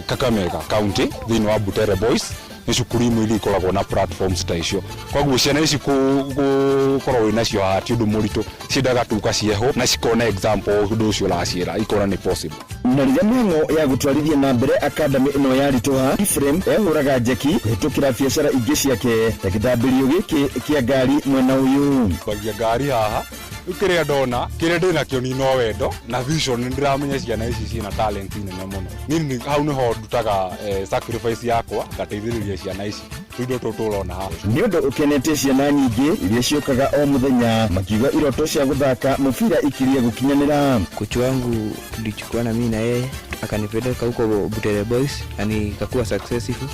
Kakamega County thĩinĩ wa Butere Boys. Nĩ cukuru imwe iria ikoragwo na platforms ta icio, koguo ciana ici gũkorwo wĩ nacio haha ti ũndũ mũritũ. Ciendaga tu ũkacieho na cikona example ũndũ ũcio ũraciĩra, ikona nĩ possible. Na rĩrĩa mĩhang'o ya gũtwarithia na mbere academy ĩno yaritũha, Ephraim ehũraga njeki kũhĩtũkĩra biacara ingĩ ciake ta gĩthambĩrio gĩkĩ kĩa ngari mwena ũyũ. Mbagia ngari haha. Rĩu kĩrĩa ndona, kĩrĩa ndĩ nakĩo ni no wendo na vision. Nĩ ndĩramenya ciana ici ciĩna talent nene mũno. Niĩ hau nĩho ndutaga sacrifice yakwa, ngateithĩrĩria ciana ici tũindo tũtũ ũrona haha. Nĩ ũndũ ũkenetie ciana nyingĩ iria ciũkaga o mũthenya, makiuga iroto cia gũthaka mũbira ikirie gũkinyanĩra. Kocha wangu tulichukuana mimi na yeye, akanipeleka huko Butere Boys na nikakuwa successful,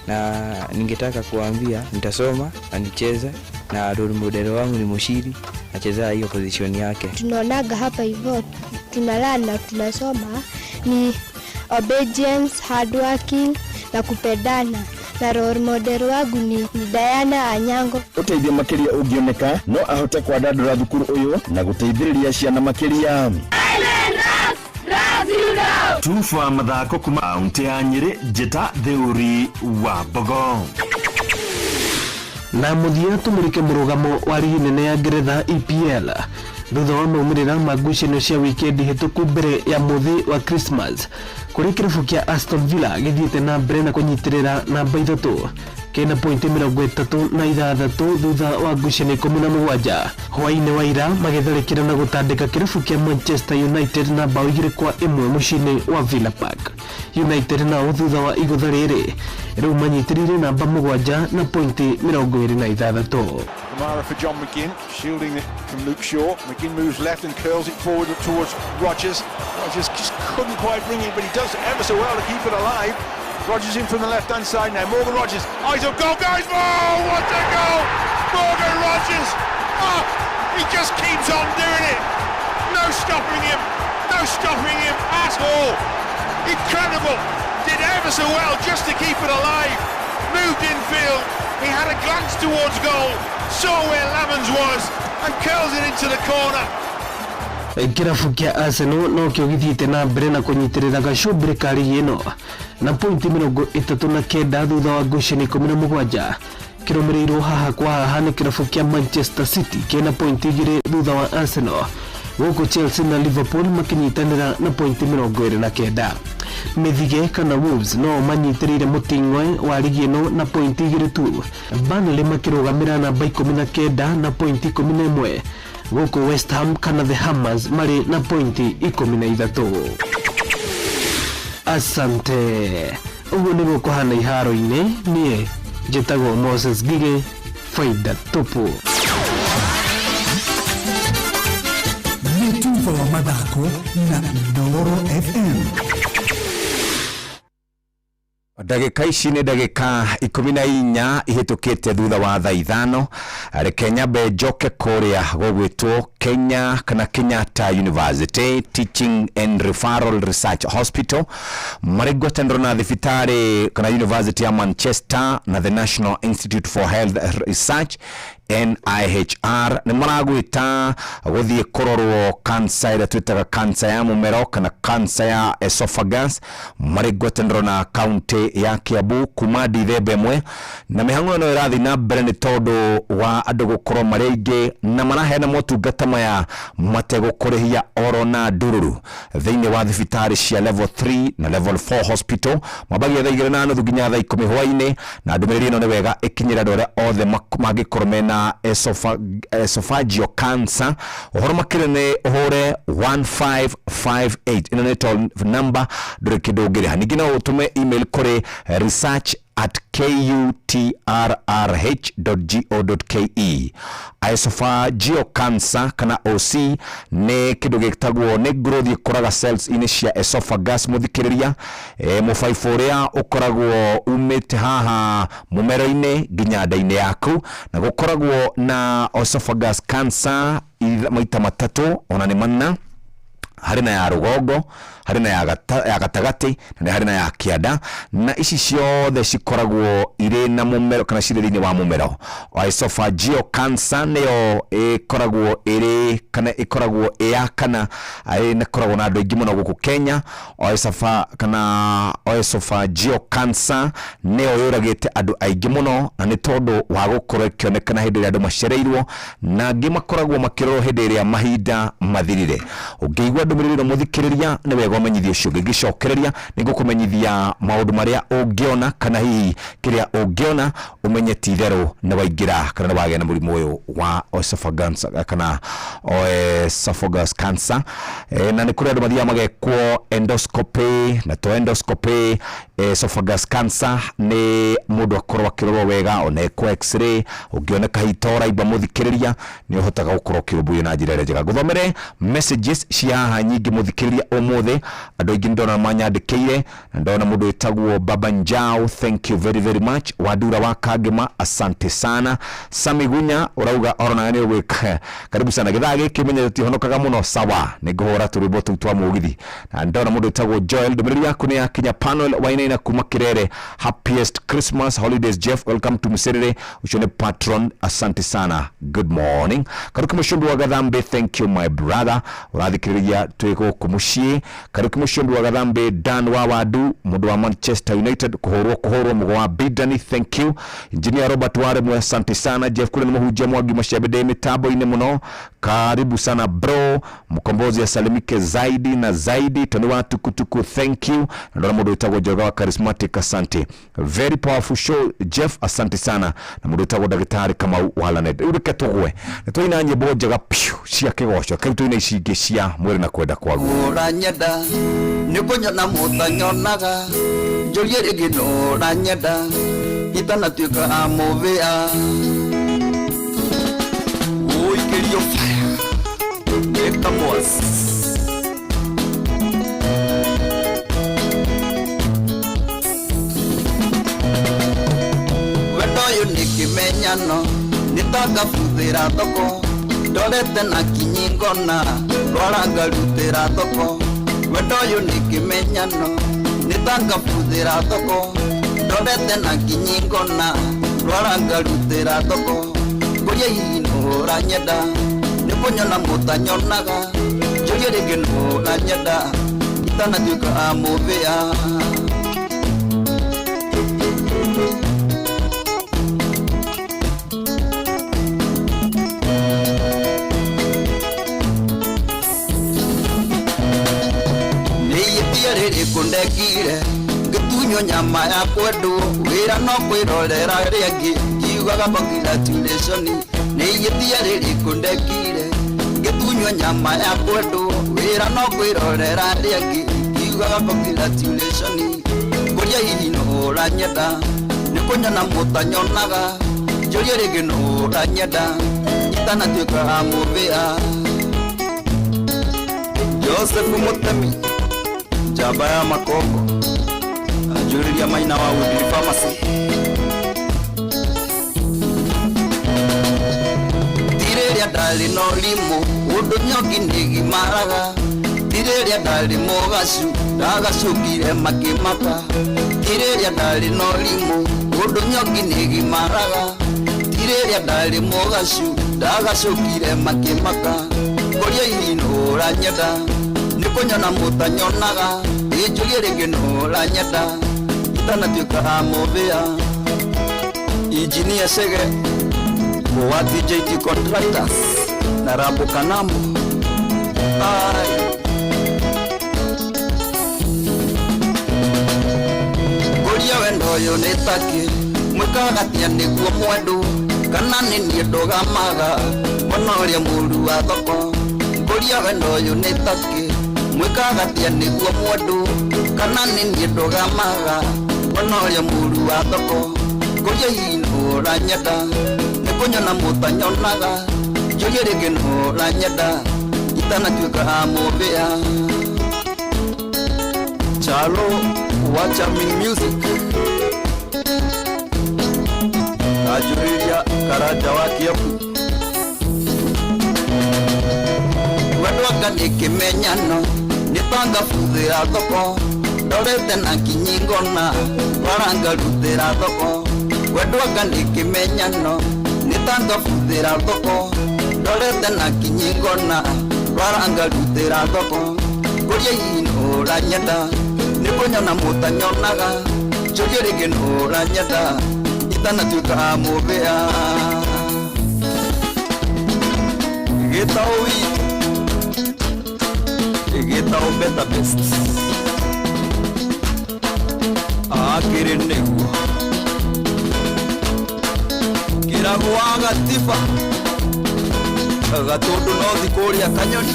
na ningetaka kuambia nitasoma na nicheze, na role model wangu ni Mushiri, nachezea hiyo position yake. Tunaonaga hapa hivyo tunalala na tunasoma ni obedience, hardworking na kupendana, na role model wangu ni Diana Anyango. Ũteithio makĩria ũngĩoneka, no ahote kwandandũra thukuru ũyũ na gũteithĩrĩria ciana makĩria. Tufa mathako kuma kaunti ya Nyĩrĩ, njĩta Theuri wa Mbogo. Na mũthia tũmũrĩke mũrũgamo wa rigi nene ya Ngeretha, EPL, thutha wa maumĩrĩra ma ngucanio cia wikendi hĩtũku mbere ya mũthĩ wa Christmas, kũrĩ kĩrabu kĩa Aston Villa gĩthiĩte na mbere na kũnyitĩrĩra namba 3 kĩna pointi 36 thutha wa ngucanio 17. Hwaĩ-inĩ wa ira magĩtharĩkĩra na gũtandĩka kĩrabu kĩa Manchester United na bao 2-1 mũciĩ-inĩ wa Villa Park. United nao thutha wa igũtha rĩrĩ rĩu manyitĩrĩire namba 7 na pointi 26. Kamara for John McGinn, shielding it from Luke Shaw. McGinn moves left and curls it forward towards Rogers. Rogers just couldn't quite bring it, but he does ever so well to keep it alive. Rogers in from the left-hand side now. Morgan Rogers, eyes up, goal, goes! Oh, what a goal! Morgan Rogers! Oh, he just keeps on doing it. No stopping him. No stopping him at all. Incredible. Did ever so well just to keep it alive. Moved infield. He had a glance towards goal, saw where Lamens was, and curls it into the corner. Kĩrabu kĩa Arsenal nokĩo gĩthiĩte na mbere na kũnyitĩrĩra gacumbĩrĩ ka rigi ĩno na pointi 39 thutha wa ngucanio 17, kĩrũmĩrĩirwo haha kwa haha nĩ kĩrabu kĩa Manchester City kĩna pointi 2 thutha wa Arsenal, gũkũ Chelsea na Liverpool makĩnyitanĩra na pointi 29. Mĩthige kana Wolves no manyitĩrĩire mũting'oe wa rigi ĩno na pointi 2 tu, Burnley makĩrũgamĩra namba 19 na pointi 11, gũkũ West Ham kana the Hammers marĩ na pointi 13. Asante. Ũguo nĩguo kũhana iharo-inĩ. Niĩ njĩtagwo Moses Ngigĩ, faida tupu. Nĩ tuba wa mathako na Inooro FM. Ndagĩka ici nĩ ndagĩka 14 ihĩtũkĩte thutha wa thaa 5. Reke nyambe njoke kũrĩa gũgwĩtwo Kenya kana Kenyatta University Teaching and Referral Research Hospital, marĩ ngwatanĩro na thibitarĩ kana University ya Manchester na the National Institute for Health Research, NIHR, nĩ maragwĩta gũthiĩ kũrorwo kansa ĩrĩa twĩtaga kansa ya mũmero kana kansa ya esophagus, marĩ ngwatanĩro na kaunti ya Kiambu kuma Dithemba 1. Na mĩhang'o ĩno ĩrathiĩ na mbere nĩ tondũ wa andũ gũkorwo marĩ aingĩ, na maraheana motungata maya mategũkũrĩhia oro na ndururu thĩinĩ wa thibitarĩ cia level 3 na level 4 hospital. Mambagia thaa 2:30 nginya thaa 10 hwaĩ-inĩ. Na ndũmĩrĩri ĩno nĩ wega ĩkinyĩre andũ arĩa othe mangĩkorwo mena esophageal cancer. Ũhoro makĩria nĩ ũhũre 1558. Ĩno nĩ toll number, ndũrĩ kĩndũ ũngĩrĩha. Ningĩ no ũtũme email kũrĩ research at kutrrh.go.ke. Esophageal cancer kana OC nĩ kĩndũ gĩtagwo nĩ growth ĩkoraga cells inĩ cia esophagus mũthikĩrĩria, mũbaibũ ũrĩa ũkoragwo umĩte haha mũmero-inĩ nginya nda-inĩ yaku, na gũkoragwo na esophagus cancer maita matatũ ona nĩ mana. Harĩ na ya rũgongo, harĩ na ya gatagatĩ, na nĩ harĩ na ya kĩanda, na ici ciothe cikoragwo irĩ na mũmero kana cirĩ thĩinĩ wa mũmero. Esophageal cancer nĩyo ĩkoragwo ĩrĩ kana ĩkoragwo ĩ ya kana ĩkoragwo na andũ aingĩ mũno gũkũ Kenya. Kana esophageal cancer nĩyo yũragĩte andũ aingĩ mũno, na nĩ tondũ wa gũkorwo ĩkĩonekana hĩndĩ ĩrĩa andũ macereirwo, na angĩ makoragwo makĩrorwo hĩndĩ ĩrĩa mahinda mathirire. Ũngĩigua ndũmĩrĩri ĩno mũthikĩrĩria, nĩ wega ũmenyithio ũcio. Ũngĩgĩcokereria nĩ ngũkũmenyithia maũndũ marĩa ũngĩona kana hihi kĩrĩa ũngĩona ũmenye ti itherũ nĩ waingĩra kana nĩ wagĩa na mũrimũ ũyũ wa esophagus kana esophagus cancer. Na nĩ kũrĩ andũ mathiaga magekwo endoscopy, na to endoscopy, esophagus cancer nĩ mũndũ akorwo akĩrorwo wega, ona ekwo x-ray, ũngĩoneka hihi ta ũraimba mũthikĩrĩria, nĩ ũhotaga gũkorwo ũkĩrũmbũiyo na njĩra ĩrĩa njega. Ngũthomere messages cia haha nyingĩ mũthikĩrĩria ũmũthĩ, andũ aingĩ ndona manyandĩkĩire, na ndona mũndũ wĩtagwo Baba Njau, thank you very very much. Wandura wa Kangema, asante sana. Sami Gunya ũrauga oronaga nĩ ũgwĩka, karibu sana. Gĩthaa gĩkĩ menye tũtihonokaga mũno, sawa, nĩ ngũhũra tũrwĩmbo tũu twa mũgithi. Na ndona mũndũ wĩtagwo Joel, ndũmĩrĩri yaku nĩ yakinya. Panuel Wainaina kuma Kirere, happiest Christmas holidays Jeff, welcome to Mserere, ũcio nĩ patron, asante sana, good morning. Karuki Mũcumbi wa Gathambe, thank you my brother, ũrathikĩrĩria twĩ gũkũ mũciĩ. Karuki Mũcumbi wa Gathambe, Dan wa Wadu, mũndũ wa Manchester United, kũhũrwo kũhũrwo mũgo wa Bidani, thank you. Engineer Robert Waremwe, asante sana. Jeff kule nĩ mũhunjia Mwangi Macembe, ndĩ mĩtambo-inĩ mũno, karibu sana bro. Mkombozi asalimike zaidi na zaidi. Tony wa tukutuku, thank you. Na ndona mũndũ wĩtagwo Njoga wa Charismatic, asante, very powerful show Jeff, asante sana. Na mũndũ wĩtagwo ndagĩtarĩ Kamau wa Lanet. Rĩu reke tũgwe nĩ twaina nyĩmbo njega piũ cia kĩgoco, kĩu tũina ici ingĩ cia mwĩrĩ na kwenda kwaguo. Ũranyenda nĩ kũnyona mũtanyonaga, njũrie rĩngĩ nũranyenda itanatuĩka amũvĩa ũikĩrio fire ĩkamwas. Wendo ũyũ nĩ kĩmenyano, nĩ tangabuthĩra thoko, ndorete na kinyi ngona rwara ngarutĩra thoko. Wendo ũyũ nĩ kĩmenyano, nĩ tangabuthĩra thoko, ndorete na kinyi ngona rwara ngarutĩra thoko. Ngũria hihi nũranyenda nĩ kũnyona mũtanyonaga, njũrie rĩngĩ nũranyenda itanatuĩka amũvĩa. Nĩihĩtia rĩrĩkũ ndekire ngĩtunywo nyama ya kwendwo, wĩra no kwĩrorera rĩangĩ ngiugaga congratulation. Nĩihĩtia rĩrĩkũ ndekire ngĩtunywo nyama ya kwendwo, wĩra no kwĩrorera rĩangĩ ngiugaga congratulation. Ngũria hihi nũranyenda nĩ kũnyona mũtanyonaga, njũrie rĩngĩ nũranyenda itanatuĩka amũvĩa. Joseph Mutemi, njamba ya Makongo, anjũrĩria Maina wa Woodley Pharmacy. Ti rĩrĩa ndarĩ na ũrimũ ũndũ nyongi nĩgimaraga, ti rĩrĩa ndarĩ mũgacu ndagacukire makĩmaka. Ti rĩrĩa ndarĩ na ũrimũ ũndũ nyongi nĩgimaraga, ti rĩrĩa ndarĩ mũgacu ndagacukire makĩmaka. Ngũria hihi nũranyenda nĩ kũnyona mũtanyonaga, ĩnjũrie rĩngĩ nũranyenda itanatuĩka amũvĩa. Injinia Chege wa DJT Contractors na Rambo Kanambo. Ai. Ngũria wendo ũyũ nĩ takĩ mwĩkaga atĩa nĩguo mwendwo, kana nĩ niĩ ndũgamaga mbona ũrĩa mũru wa thoko. Ngũria wendo ũyũ nĩ takĩ mwĩkaga atĩa nĩguo mwendwo, kana nĩ niĩ ndũgamaga Mwana ũrĩa mũru wa thoko kũria hihi nũranyenda nĩ kũnyona mũtanyonaga njũrie rĩngĩ nũranyenda itanatuĩka mũmbĩa. Chalo wa Charming Music kanjũrĩria Karanja wa Kiambu. Wendwanga nĩ kĩmenyano nĩ tangabuthĩra thoko ndorete na kinyingona warangarutĩra thoko. Wendwanga nĩ kĩmenyano nĩ tangabuthĩra thoko ndorete na kinyingona warangarutĩra thoko. Kũria hihi nũranyenda nĩ kũnyona mũtanyonaga njũrie rĩngĩ nũranyenda itanatuĩka mũmbĩa. Gĩtaũ witũ gĩtaũ better best akĩrĩ nĩguo kĩragũ wa gatiba gatũndũ nothi kũrĩa kanyoni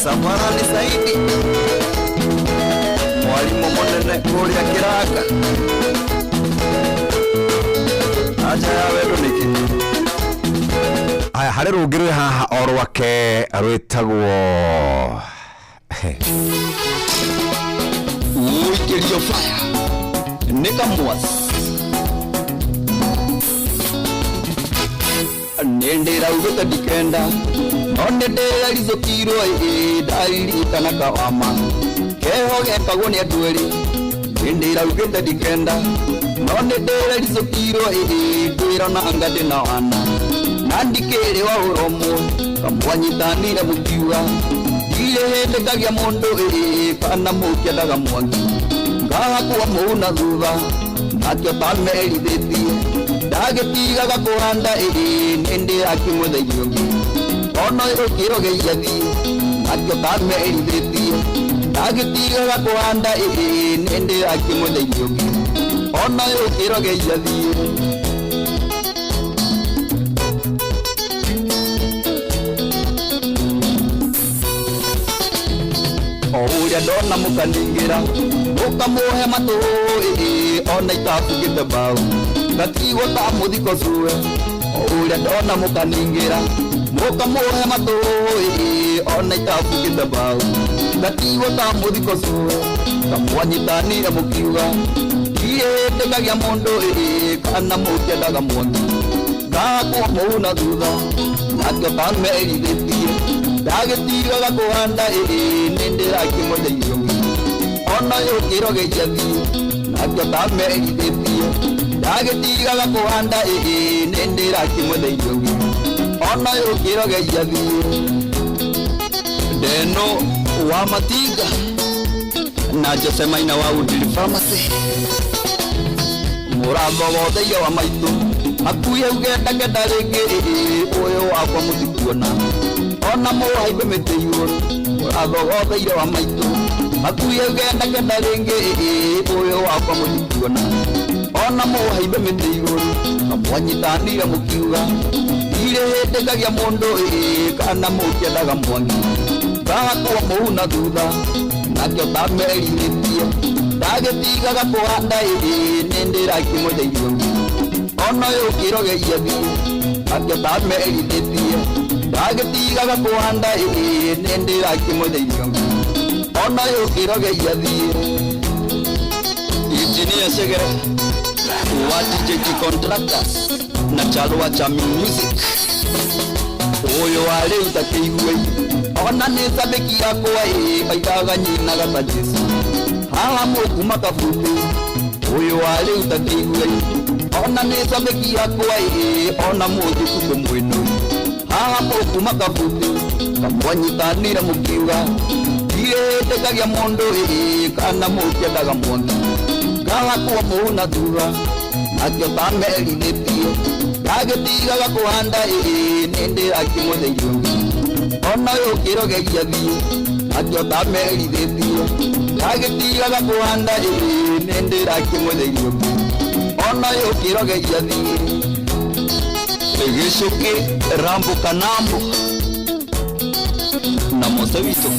Safarani Saidi mwarimũ mũnene kũrĩa kĩranga aja ya wendo nĩkĩ. Aya harĩ rũngĩ rwĩ haha o rwake rwĩtagwo Ũikĩrio fire nĩ kamwas nĩ ndĩraugĩte ndikenda no nĩ ndĩraricũkirwo ĩ ndaririkana kawama keho gekagwo nĩ andũ erĩ. Nĩ ndĩraugĩte ndikenda no nĩ ndĩraricũkirwo ĩ ngwĩrona anga ndĩna wana na ndikĩrĩ wa ũromwe kamwanyitanire mũkiuga ndirĩ hĩndĩ ngagĩa mũndũ ĩ kana mũkĩendaga mwangi ngahakwo mũu na thutha nakĩo tamerithĩtie ndagĩtigaga kũhanda ĩ nĩ ndĩrakĩmũtheria ũngĩ ona ũkĩrogeia thiĩ nakĩo tamerithĩtie ndagĩtigaga kũhanda ĩ nĩ ndĩrakĩmũtheria ũngĩ ona ũkĩrogeia thiĩ. O ũrĩa ndona mũkaningĩra mũkamũhe matũ ĩ ona itabugĩte mbaũ ngatigwo ta mũthiko cue. O ũrĩa ndona mũkaningĩra mũkamũhe matũ ĩ ona itabugĩte mbaũ ngatigwo ta mũthiko cue. Kamwanyitanire mũkiuga ndirĩ hĩndĩ ngagĩa mũndũ ĩ kana mũkĩendaga mwangi ngahakwo mũu na thutha nakĩo tamerithĩtie ndagĩtigaga kũhanda ĩ nĩ ndĩrakĩmũtheria ũngĩ ona ũkĩrogeia thiĩ nakĩo tamerithĩtie ndagĩtigaga kũhanda ĩ nĩ ndĩrakĩmũtheria ũngĩ ona ũkĩrogeia thiĩ. Ndeno wa Matinga na Jose Maina wa Woodley Pharmacy mũrathogotheire wa maitũ hakuhĩ ugenda kenda rĩngĩ ũyũ wakwa mũtikuona ona mũhaimbe mĩtĩ igũrũ mũrathogotheire wa maitũ hakuhĩ ugenda kenda rĩngĩ ũyũ wakwa mũtikuona ona mũhaimbe mĩtĩ igũrũ kamwanyitanire mũkiuga ndirĩ hĩndĩ ngagĩa mũndũ kana mũkĩendaga mwangi ngahakwo mũu na thutha nakĩo tamerithĩtie ndagĩtigaga kũhanda ĩ nĩ ndĩrakĩmũtheria ũngĩ ona ũkĩrogeia thiĩ nakĩo tamerithĩtie ndagĩtigaga kũhanda ĩ nĩ ndĩrakĩmũtheria ũngĩ ona ũkĩrogeia thiĩ. Engineer Segere wa DJT Contractors na Chalo wa Charming Music ũyũ wa rĩu takĩigue ona nĩ cabĩki yakwa ĩ oigaga nyinaga ta Jesu haha mũkuma kabuti ũyũ wa rĩu takĩigue ona nĩ cabĩki yakwa ĩ ona mũthikũ mwĩnũ haha mũkuma kabuti kamwanyitanire mũkiuga ndirĩ hĩndĩ ngagĩa mũndũ ĩ kana mũkĩendaga mwangi ngahakwo mũu na thutha nakĩo tamerithĩtie ndagĩtigaga kũhanda ĩ nĩ ndĩrakĩmũtheria ũngĩ ona ũkĩrogeia thiĩ nakĩo tamerithĩtie ndagĩtigaga kũhanda ĩ nĩ ndĩrakĩmũtheria ũngĩ ona ũkĩrogeia thiĩ. Gĩcũkĩ Rambo Kanambo na Mose witũ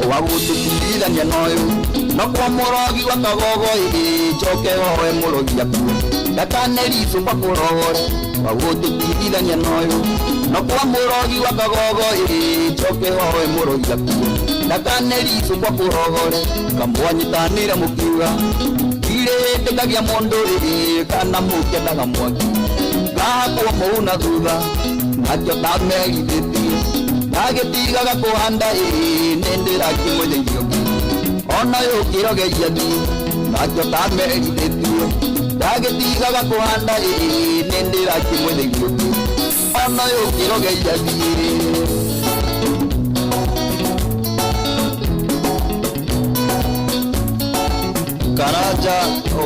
Wa gũtũtigithania noyũ no kwa mũrogi wa kagogo ĩ njoke hoe mũrogi akue ndakaneri cũpa kũrogore wa gũtũtigithania noyũ no kwa mũrogi wa kagogo ĩ njoke hoe mũrogi akue ndakaneri cũpa kũrogore kamwanyitanĩra mũkiuga irĩ hĩndĩ kagĩa mũndũ ĩ kana mũkĩendaga mwaki ngahakwo mũu na thutha nakĩo ndamerithĩtie ndagĩtigaga kũhanda ĩ nĩndĩrakĩmũthĩirio ona yũkĩrogeria thiĩ nakĩo ndamerithĩtie ndagĩtigaga kũhanda ĩ nĩndĩrakĩmũthĩirio ona yũkĩrogeria thiĩ. Karaja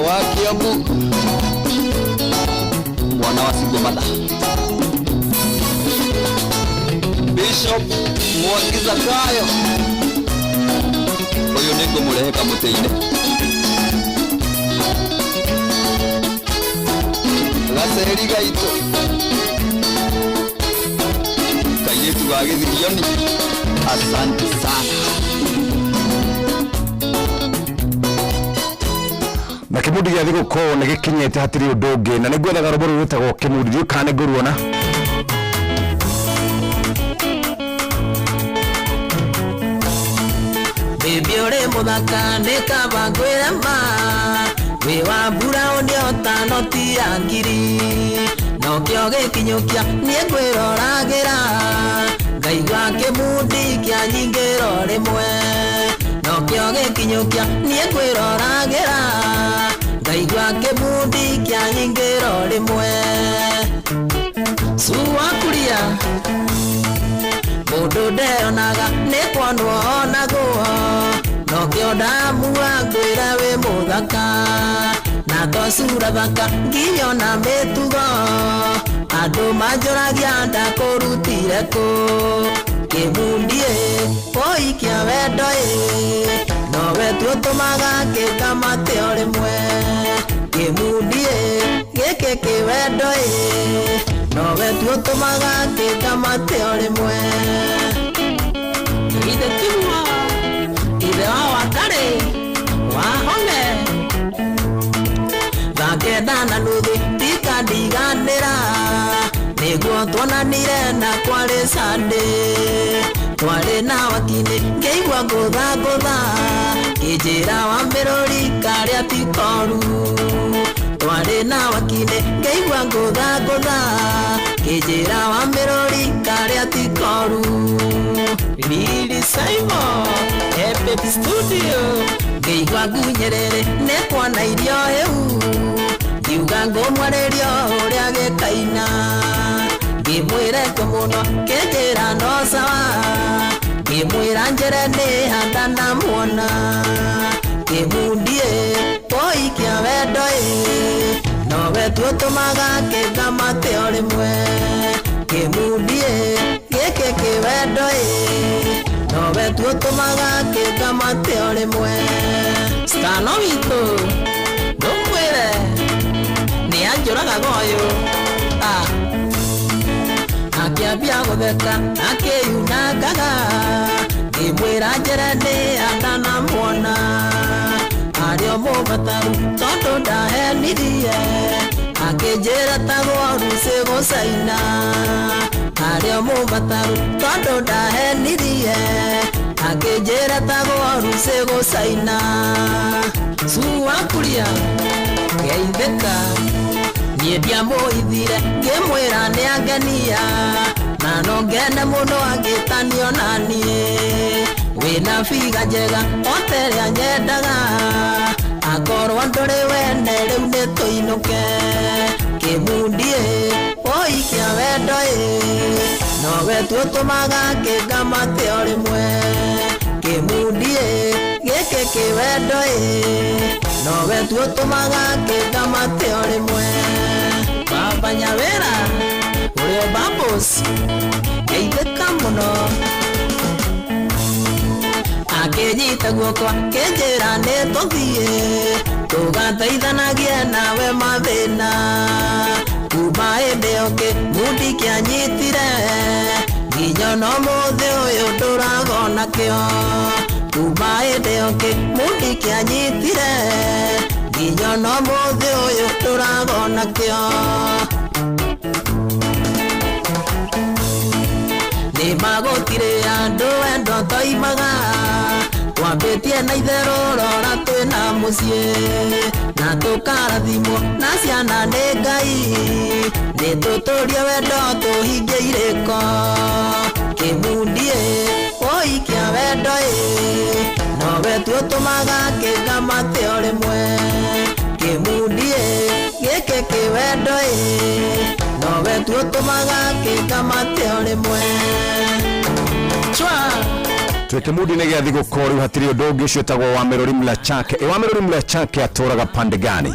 wa Kiambu mwana wa Sigomada Bishop Mwangi Zakayo uyu nĩngũmũrehe kamũtĩ-inĩ gaceri gaitũ kairĩtu ga gĩthirioni asante sana. Na kimundi gĩa thigũkũ nĩ gĩkinyĩte hatirĩ ũndũ ũngĩ na nĩngwethaga rũmbo rũrũ rwĩtagwo kĩmundi ndiũĩ kana nĩngũruona. Baby ũrĩ mũthaka nĩ kaba ngwĩre ma wĩ wa mburaũni ota noti ya ngiri nokĩo gĩkinyũkia niĩ ngwĩroragĩra ngaigua kĩmundi kĩa nyingĩro rĩmwe nokĩo gĩkinyũkia niĩ ngwĩroragĩra ngaigua kĩmundi kĩa nyingĩro rĩmwe cuwa kuria mũndũ ndeonaga nĩ kwonwo onagwo nokĩo ndamua ngwĩre wĩ mũthaka na to cura thaka nginya ona mĩtugo andũ manjũragia ndakũrutire kũ kĩmundi ĩ ũi kĩa wendo ĩ nowe tu ũtũmaga kĩkamate o rĩmwe kĩmundi ĩ gĩkĩ kĩ wendo ĩ nowe tu ũtũmaga kĩkamate o rĩmwe ithe tiguo ithe wa Wakarĩ wahome thaa kenda na nuthu tikandiganĩra nĩguo tuonanire na kwarĩ Sunday twarĩ na wakinĩ ngĩigua ngũtha ngũtha kĩnjĩra wa mĩrũri karĩa ti koru twarĩ na wakinĩ ngĩigua ngũtha ngũtha kĩnjĩra wa mĩrũri karĩa ti koru. Lili Simon Epic Studio ngĩigua ngunyĩrĩrĩ nĩ kuona irio hĩu ngiuga ngũmwarĩrio ũrĩa gĩkaina ngĩmwĩre kũ mũno kĩnjĩra no sawa ngĩmwĩra njĩre nĩ handa na muona kĩmundi ĩ ũi kĩa wendo ĩ nowe tu ũtũmaga kĩngamate o rĩmwe kĩmundi ĩ gĩkĩ kĩ wendo ĩ nowe tu ũtũmaga kĩngamate o rĩmwe stano witũ ndũmwĩre nĩ anjũragaga ũyũ akĩambia gũtheka akĩyunangaga ngĩmwĩra njĩre nĩ andanamuona arĩ o mũbataru tondũ ndahenirie akĩnjĩra tagwo rucĩ gũcaina arĩ o mũbataru tondũ ndahenirie akĩnjĩra tagwo rucĩ gũcaina cuwa kuria geithĩka niĩ ndiamũhithire ngĩmwĩra nĩ angenia na no ngene mũno angĩtanio na niĩ wĩna biga njega o ta ĩrĩa nyendaga akorwo ndũrĩ wene rĩu nĩ tũinũke kĩmundi ĩ ũi kĩa wendo ĩ nowe tu ũtũmaga kĩngamate o rĩmwe kĩmundi ĩ gĩkĩ kĩ wendo ĩ nowe tu ũtũmaga kĩngamate o rĩmwe baba Nyawĩra ũrĩa Bubbles geithĩka mũno akĩnyita guoko akĩnjĩra nĩ tũthiĩ tũgateithanagie nawe mathĩna kuma hĩndĩ ĩyo kĩmundi kĩanyitire nginya ona ũmũthĩ ũyũ ndũraga onakĩo Kuma hĩndĩ ĩyo kĩmundi kĩanyitire nginya ona ũmũthĩ ũyũ tũragona kĩo. Nĩ magũtirĩ andũ wendo toimaga twambĩtie na itherũ rora twĩna mũciĩ na tũkarathimwo na ciana nĩ Ngai nĩ tũtũrie wendo tũhingie irĩko kĩmundi ĩ oi kĩa wendo ĩ nowe tu ũtũmaga kĩngamate o rĩmwe kĩmundi ĩ gĩkĩ kĩ wendo ĩ nowe tu ũtũmaga kĩngamate o rĩmwe. Chwa. Twä mundi nä gä a thigå rä u hatirä å ndå å ngä å cio tagwo wa Merori Mlachake. Ä wa Merori Mlachake atåraga pande gani?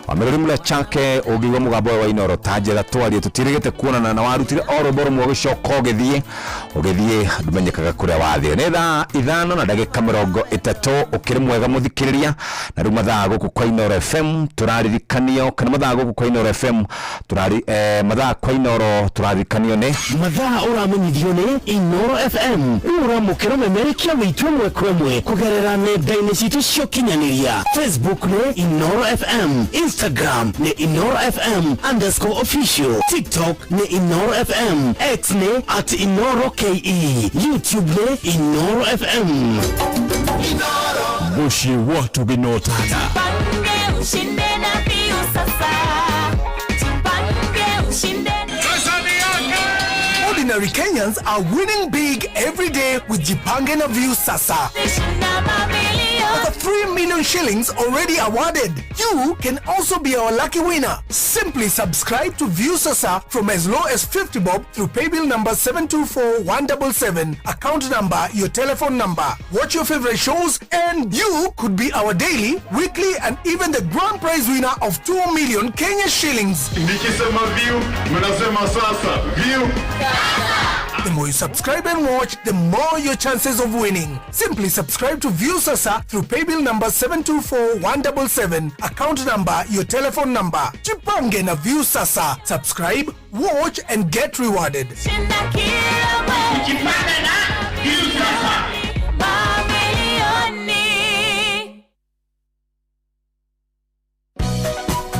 Wa Merori Mlachake å ngä igua må gambo ũyũ wa Inoro ta njetha twarie tå tirä gä te kuonana na warutire o rwĩmbo rũmwe ũgĩcoka ũgĩthiĩ ũgĩthiĩ ndũmenyekaga kũrĩa wathiĩ. Nĩ thaa 5 na ndagĩka 30 ũkĩrĩ mwega mũthikĩrĩria na rĩu mathaa gũkũ kwa Inoro FM tũraririkanio kana mathaa gũkũ kwa Inoro FM tũrari mathaa kwa Inoro tũraririkanio nĩ mathaa ũramenyithio nĩ Inoro FM. Rĩu ũramũkĩra memerekia witũ ĩmwe kwa ĩmwe kũgerera nenda-inĩ citũ cia ũkinyanĩria. Facebook nĩ Inoro FM, Instagram nĩ Inoro FM underscore official, TikTok nĩ Inoro FM, X nĩ at Inoro KE, YouTube nĩ Inoro FM. Mũciĩ wa Tũgĩnotana. Tupange ushinde na Viusasa. Tupange ushinde. Ordinary Kenyans are winning big every day with Jipange na Viusasa. Over 3 million shillings already awarded. You can also be our lucky winner. Simply subscribe to Viusasa from as low as 50 bob through paybill number 724177, account number, your telephone number. Watch your favorite shows and you could be our daily, weekly and even the grand prize winner of 2 million Kenya shillings. Nikisema view, mnasema sasa. View. The more you subscribe and watch, the more your chances of winning. Simply subscribe to Viusasa through paybill number 724177, account number, your telephone number. Jipange na Viusasa. Subscribe, watch and get rewarded. Shinda kila mwezi. Jipange na Viusasa. Mamilioni.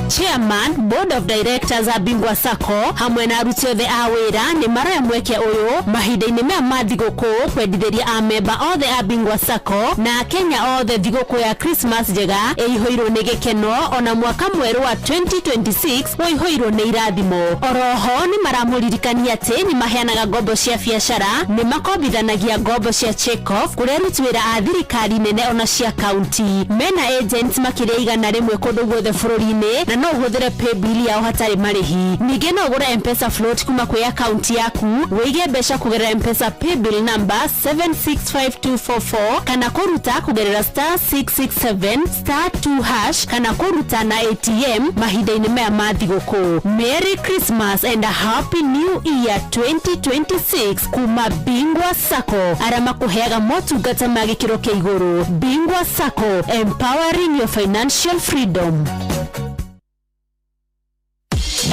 Chairman Board of Directors a Bingwa Sacco hamwe na aruti othe a wĩra nĩ maroya mweke ũyũ mahinda-inĩ maya ma thigũkũ kwendithĩria amemba othe a Bingwa Sacco na Kenya othe thigũkũ ya Christmas njega ĩihũirwo nĩ gĩkeno ona mwaka mwerũ wa 2026 ũihũirwo nĩ irathimo. Oroho nĩ maramũririkania atĩ nĩ maheanaga ngombo cia biacara, nĩ makombithanagia ngombo cia check off kũrĩ aruti wĩra a thirikari nene ona cia kaunti. Mena agents makĩria 100 kũndũ guothe bũrũri-inĩ na no ũhũthĩre paybill yao hatarĩ marĩhi. Ningĩ no ũgũre M-Pesa float kuma kwĩ akaunti yaku wĩige mbeca kũgerera M-Pesa paybill number 765244 kana kũruta kũgerera star 667 star 2 hash kana kũruta na ATM mahinda-inĩ maya ma thigũkũ. Merry Christmas and a Happy New Year 2026 kuma Bingwa Sacco arĩa makũheaga motungata ma gĩkĩro kĩa igũrũ. Bingwa Sacco, empowering your financial freedom.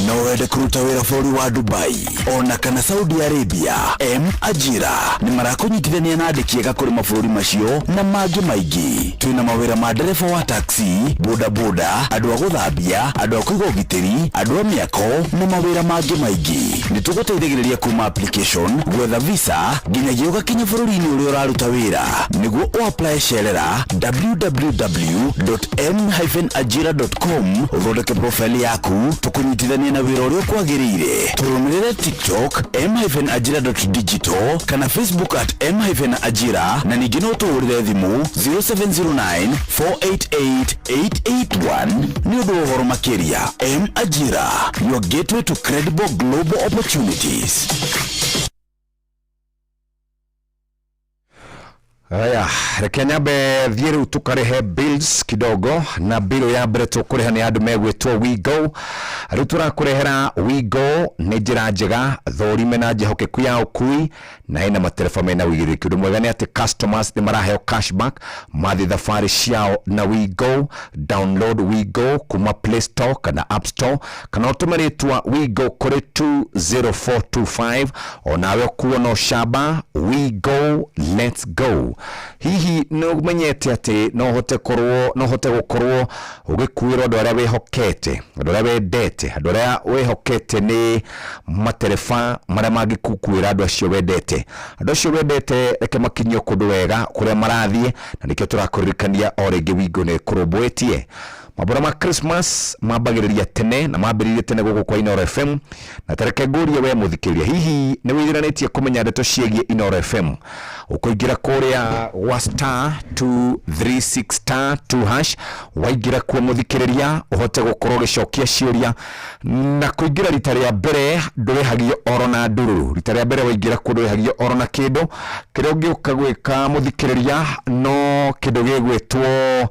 No wende kũruta wĩra bũrũri wa Dubai ona kana Saudi Arabia? M Ajira nĩ marakũnyitithania na andĩki ega kũrĩ mabũrũri macio na mangĩ maingĩ. Twĩna mawĩra ma ndereba wa taxi, bodaboda, andũ a gũthambia, andũ a kũiga ũgitĩri, andũ a mĩako na mawĩra mangĩ maingĩ. Nĩ tũgũteithagĩrĩria kuma application, gwetha visa nginyagia ũgakinya bũrũri-inĩ ũrĩa ũraruta wĩra. Nĩguo ũapply cerera www.m-ajira.com ũthondeke profile yaku tũkũnyitithanie na wĩra ũrĩa ũkwagĩrĩire. Tũrũmĩrĩre TikTok m-ajira.digital kana Facebook at m-ajira na ningĩ no ũtũhũrĩre thimũ 0709 488 881 nĩ ũndũ wa ũhoro makĩria. M Ajira, your gateway to credible global opportunities. Haya, reke nyambe thiĩ rĩu tũkarĩhe bills kidogo, na bill ya mbere tũkũrĩha nĩ andũ megwĩtwo WeGo. Rĩu tũrakũrehera WeGo nĩ njĩra njega thũrime na njĩhokeku ya ũkui na ĩna matereba mena ũigĩrĩrĩki. Ũndũ mwega nĩ atĩ customers nĩ maraheo cashback mathiĩ thabarĩ ciao na WeGo. Download WeGo kuma Play Store kana App Store kana ũtũme rĩtwa WeGo kũrĩ 20425 onawe ũkuo no camba. WeGo, let's go. Hihi nĩ ũmenyete atĩ no ũhote korwo no ũhote gũkorwo ũgĩkuĩrwo andũ arĩa wĩhokete, andũ arĩa wendete, andũ arĩa wĩhokete nĩ matereba marĩa mangĩkukuĩra andũ acio wendete, andũ acio wendete reke makinyio kũndũ wega kũrĩa marathiĩ, na nĩkĩo tũrakũririkania o rĩngĩ Wingo nĩ kũrũmbũĩtie. Mambura ma Christmas mambagĩrĩria tene na mambĩrĩirie tene gũkũ kwa Inooro FM, na tareke ngũrie we mũthikĩrĩria, hihi nĩ wĩiranĩtie kũmenya ndeto ciĩgiĩ Inooro FM? Ũkũingĩra kũrĩa gwa star 236 star 2 hash, waingĩra kuo mũthikĩrĩria ũhote gũkorwo ũgĩcokia ciũria, na kũingĩra rita rĩa mbere ndũrĩhagio oro na ndururu. Rita rĩa mbere waingĩra kuo ndũrĩhagio oro na kĩndũ. Kĩrĩa ũngĩũka gwĩka mũthikĩrĩria no kĩndũ gĩgwĩtwo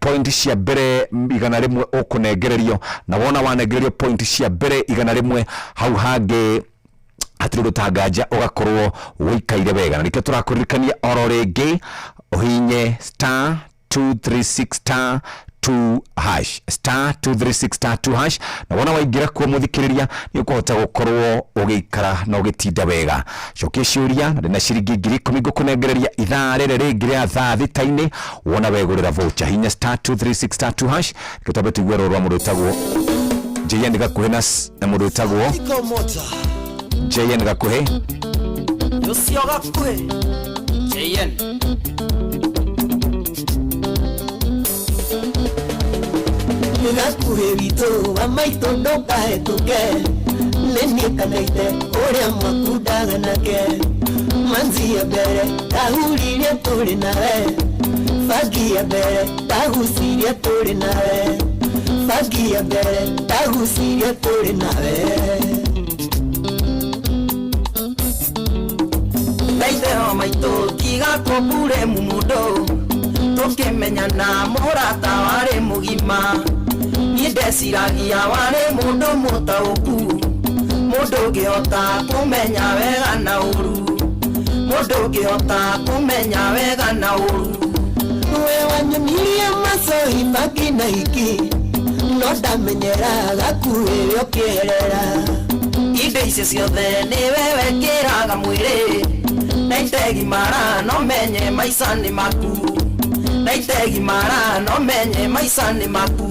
point cia mbere 100 ũkũnengererio, na wona wanengererio point cia mbere 100 hau hangĩ hatirĩ ũndũ ta nganja ũgakorwo wĩikaire wega. Na nĩkĩo tũrakũririkania oro rĩngĩ ũhinye star 236 star 2 hash, star 236 star 2 hash, na wona waingĩra kuo mũthikĩrĩria nĩ ũkũhota gũkorwo ũgĩikara na ũgĩtinda wega. Cokia ciũria na ndĩna ciringi 10,000 ngũkũnengereria ithaa rĩrĩ rĩngĩ rĩa thaa thita-inĩ wona wegũrĩra voucher. Hinya star 236 star 2 hash. Reke twambe tũigue rũrũ rwa mũndũ wĩtagwo JN Gakuhĩ na mũndũ wĩtagwo JN Gakuhĩ. Ũcio Gakuhĩ JN. Gakuhĩ witũ wa maitũ ndũkahĩtũke, nĩ niĩ kanaite ũrĩa mwakundaga nake, manzi ya mbere ndahuririe tũrĩ nawe, bangi ya mbere ndagucirie tũrĩ nawe, bangi ya mbere ndagucirie tũrĩ nawe. Ndaitheo maitũ tiga kũmbure mũndũ, tũkĩmenyana mũrata warĩ mũgima, niĩ ndeciragia warĩ mũndũ mũtaũku, mũndũ ũngĩhota kũmenya wega na ũru, mũndũ ũngĩhota kũmenya wega na ũru. We wanyonirie macohi bangi na hiki, no ndamenyera gakuhĩ ũkĩherera. Indo icio ciothe nĩwe wekĩraga mwĩrĩ, na itegimara no menye maica nĩ maku, na itegimara no menye maica nĩ maku.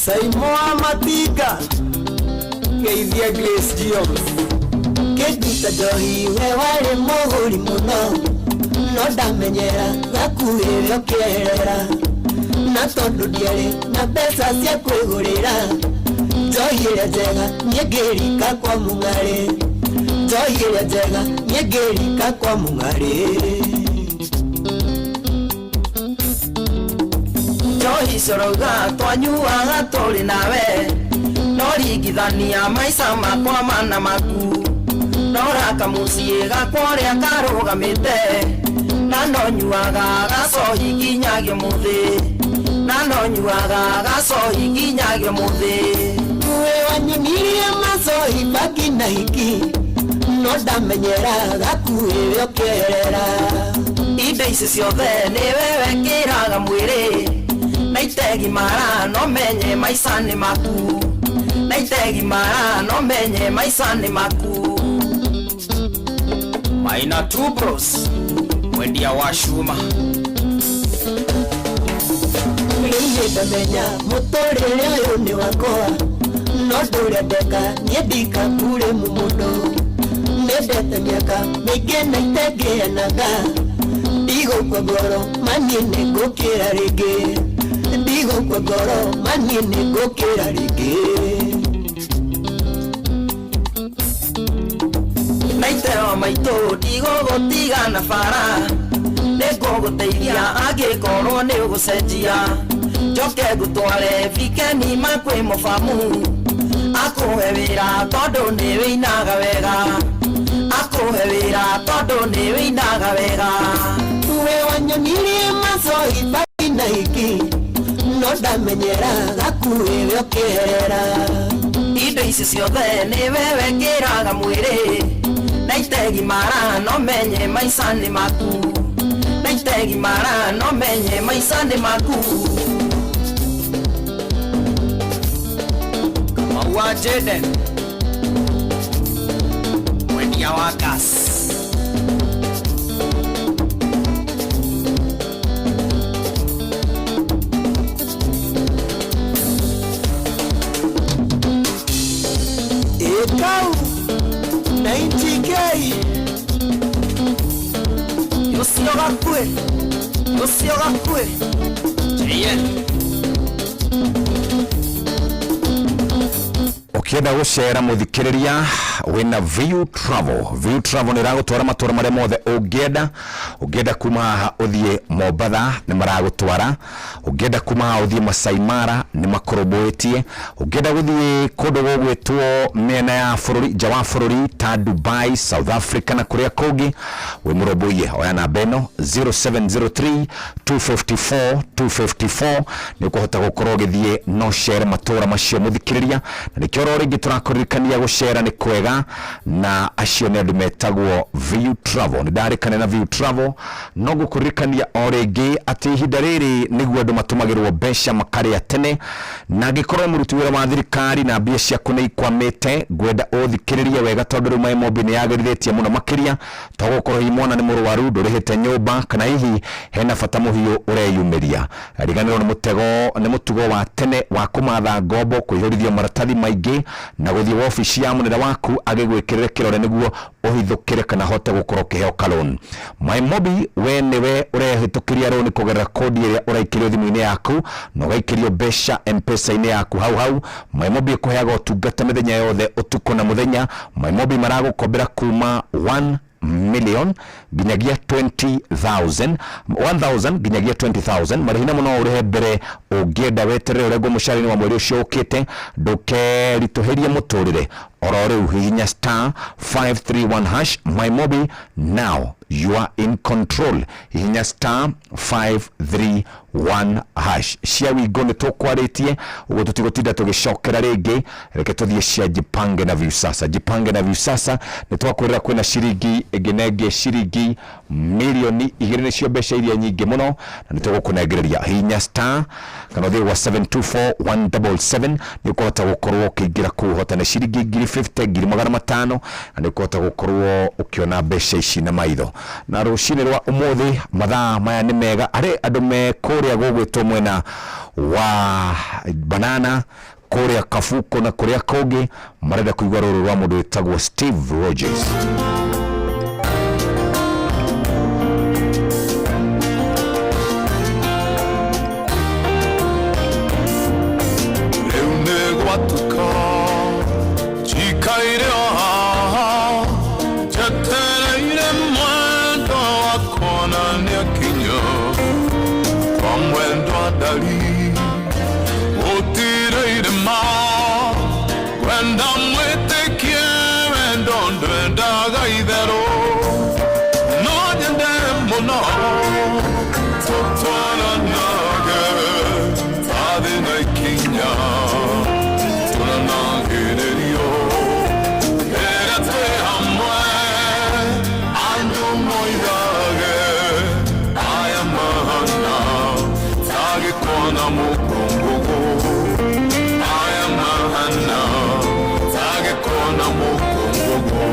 Saimoa Matinga Geithia Grace Jones. Kĩnduta njohi we warĩ mũgũri mũno, no ndamenyera gakuhĩ ũkĩherera, na tondũ ndiarĩ na mbeca cia kwĩgũrĩra njohi ĩrĩa njega niĩ ngĩrika kwa mũng'arĩ, njohi ĩrĩa njega niĩ ngĩrika kwa mũng'arĩ. Njohi icio rauga twanyuaga tũrĩ nawe, no ringithania maica makwa mana maku, no raka mũciĩ gakwa ũrĩa karũgamĩte, na no nyuaga gacohi nginyagia mũthĩ, na no nyuaga gacohi nginyagia mũthĩ. We wanyonirie macohi bangi na hiki, no ndamenyera gakuhĩ ũkĩherera. Indo ici ciothe nĩwe wekĩraga mwĩrĩ, na itegimara no menye maica nĩ maku, na itegimara no menye maica nĩ maku. Maina Two Bros, mwendia wa cuma. Rĩu nĩ ndamenya mũtũrĩre ũyũ nĩ wakwa, no ndũrendeka niĩ ndikakure mũndũ, nĩndete mĩaka mĩingĩ na itengĩanaga, ndigũkua ngoro maniĩ nĩ ngũkĩra rĩngĩ, ndigũkua ngoro maniĩ nĩ ngũkĩra rĩngĩ. Naiteo maitũ ndigũgũtiga na bara, nĩngũgũteithia angĩkorwo nĩ ũgũcenjia, njoke ngũtware bikeni makwĩ mũbamu, akũhe wĩra tondũ nĩ wĩinaga wega, akũhe wĩra tondũ nĩ wĩinaga wega. We wanyonirie macohi bangi na hiki, no ndamenyera gakuhĩ ũkĩherera. Indo ici ciothe nĩwe wekĩraga mwĩrĩ, na itegimara no menye maica nĩ maku, na itegimara no menye maica nĩ maku. Kamau wa Jaden, mwendia wa gas. Ũcio gakuĩ yeah. Ũkĩenda gũcera, mũthikĩrĩria, wĩna View Travel. View Travel nĩ ĩragũtwara matũra marĩa mothe ũngĩenda. Ũngĩenda kuma haha ũthiĩ Mombatha, nĩ maragũtwara. Ũngĩenda kuma haha ũthiĩ Masai Mara, nĩ makũrũmbũĩtie. Ũngĩenda gũthiĩ kũndũ gũgwĩtwo mĩena ya bũrũri, nja wa bũrũri, ta Dubai, South Africa na kũrĩa kũngĩ, wĩ mũrũmbũiye. Oya namba ĩno, 0703 254 254, nĩ ũkũhota gũkorwo ũgĩthiĩ no cere matũra macio, mũthikĩrĩria. Na nĩkĩo oro rĩngĩ tũrakũririkania gũcera nĩ kwega, na acio nĩ andũ metagwo View Travel. Nĩ ndarĩkane na View Travel, no ngũkũririkania o rĩngĩ atĩ ihinda rĩrĩ nĩguo andũ matũmagĩrwo mbeca makarĩa tene. Na angĩkorwo mũruti wĩra wa thirikari na mbia ciaku nĩ ikwamĩte, ngwenda ũthikĩrĩrie wega, tondũ rĩu Maimobi nĩ yagĩrithĩtie mũno makĩria. Togũkorwo hihi mwana nĩ mũrwaru, ndũrĩhĩte nyũmba, kana hihi hena bata mũhiũ ũreyumĩria, riganĩrwo nĩ mũtego, nĩ mũtugo wa tene wa kũmatha ngombo, kũihũrithio maratathi maingĩ na gũthiĩ wabici ya mũnene waku agĩgwĩkĩrĩre kĩrore nĩguo ũhithũkĩre kana hote gũkorwo ũkĩheo kaloni. Mymobi, we nĩwe ũrehĩtũkĩria rũni kũgerera kodi ĩrĩa ũraikĩrio thimũ-inĩ yaku na ũgaikĩrio mbeca M-Pesa-inĩ yaku hau hau. Mymobi ĩkũheaga ũtungata mĩthenya yothe, ũtukũ na mũthenya. Mymobi maragũkombera kuma 1 million nginyagia 20,000, 1000 nginyagia 20,000. Marĩhi namo no ũrĩhe mbere ũngĩenda, weterere ũrengwo mũcara-inĩ wa mweri ũcio ũkĩte. Ndũkeritũhĩrie mũtũrĩre oro rĩu, hihinya *531#. Mymobi, now you are in control. Hihinya *531#. Cia wingo nĩ tũkwarĩtie ũguo, tũtigũtinda tũgĩcokera rĩngĩ. Reke tũthiĩ cia Jipange na Viusasa. Jipange na Viusasa, nĩ twakwĩrĩra kwĩna ciringi ĩngĩ na ĩngĩ, ciringi 2,000,000 nĩcio mbeca iria nyingĩ mũno, na nĩ tũgũkũnengereria. Hihinya star kana ũthiĩ gwa 724177, nĩ ũkũhota gũkorwo ũkĩingĩra kũu ũhotane ciringi 50,000, 500,000, na nĩ ũkũhota gũkorwo ũkĩona mbeca ici na maitho. Na rũcinĩ rwa ũmũthĩ, mathaa maya nĩ mega arĩ andũ me kũrĩa gũgwĩtwo mwena wa Banana, kũrĩa Kabuko na kũrĩa kũngĩ, marenda kũigua rũrũ rwa mũndũ wĩtagwo Steve Rogers. Rĩu nĩ gwatuka, njikaire o haha njetereire mwendwa wakwa, na nĩakinya. Kwa mwendwa ndari gũtirĩ irĩma, ngwenda mwĩtĩkie wendo ndwendaga itherũ. No nyende mũno tũtwaranage tathĩ na ikinya, tũranagĩrĩrio rĩrĩa twĩ hamwe. Andũ moigage aya mahana tagĩkona mũkũngũgũ, aya mahana tagĩkona mũkũngũgũ.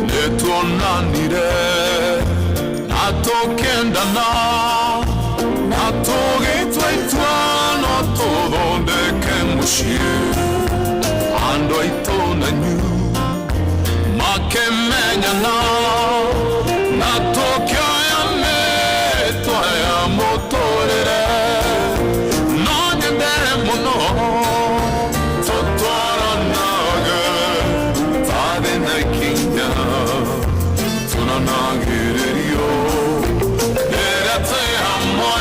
Nĩtuonanire na tũkĩendana na tũgĩtua itua no tũthondeke mũciĩ. Andũ aitũ nanyu makĩmenyana na tũkĩoya mĩtwa ya mũtũrĩre. No nyende mũno tũtwaranage tathĩ na ikinya, tũranagĩrĩrio rĩrĩa twĩ hamwe.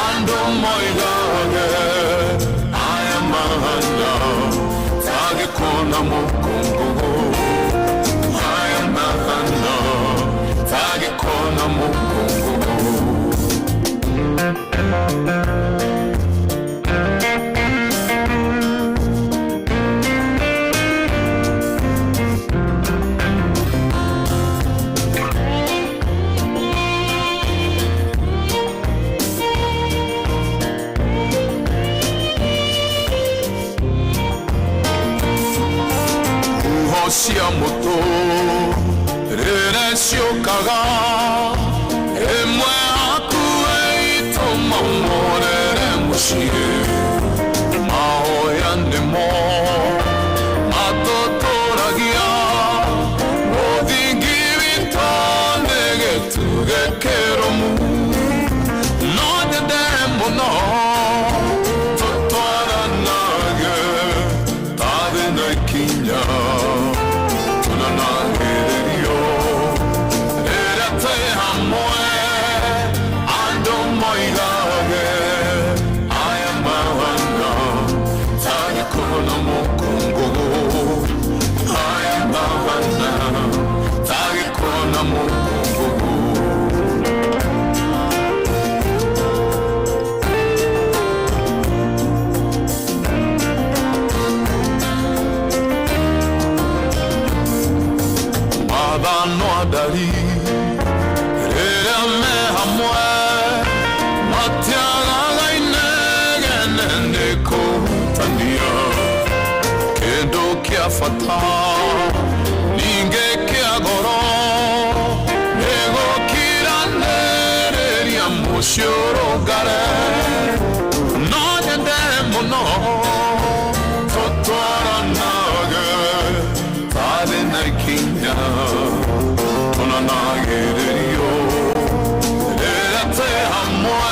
Andũ moigage aya mahana tagĩkona mũkũngũgũ, aya mahana tagĩkona mũkũngũgũ. Huho cia mũtũ rĩrĩa ciũkaga, ĩmwe yaku ĩitũma mũrere mũciĩ. Kĩa bata ningĩ kĩa goro nĩ gũkiranĩrĩria mũciĩ ũrũngare no nyende mũno tũtwaranage tarĩ na ikinya onanagĩrĩrio rĩrĩa twĩ hamwe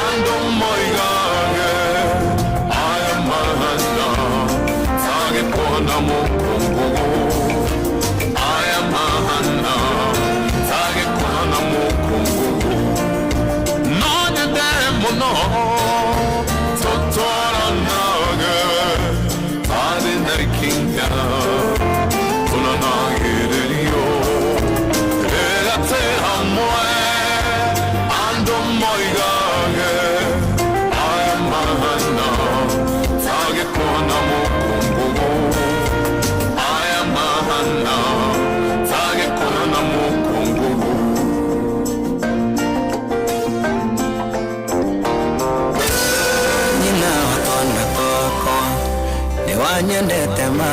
andũ moigage aya mahana tagĩkona mũkũngũgũ aya mahana tagĩkona mũkũngũgũ no nyende mũno tũtwaranage tarĩ na ikinya onanagĩrĩrio rĩrĩa twĩ hamwe andũ moigage aya mahana tagĩkona mũkũngũgũ aya mahana tagĩkona mũkũngũgũ. Nyina wa twana twakwa nĩ wanyendete ma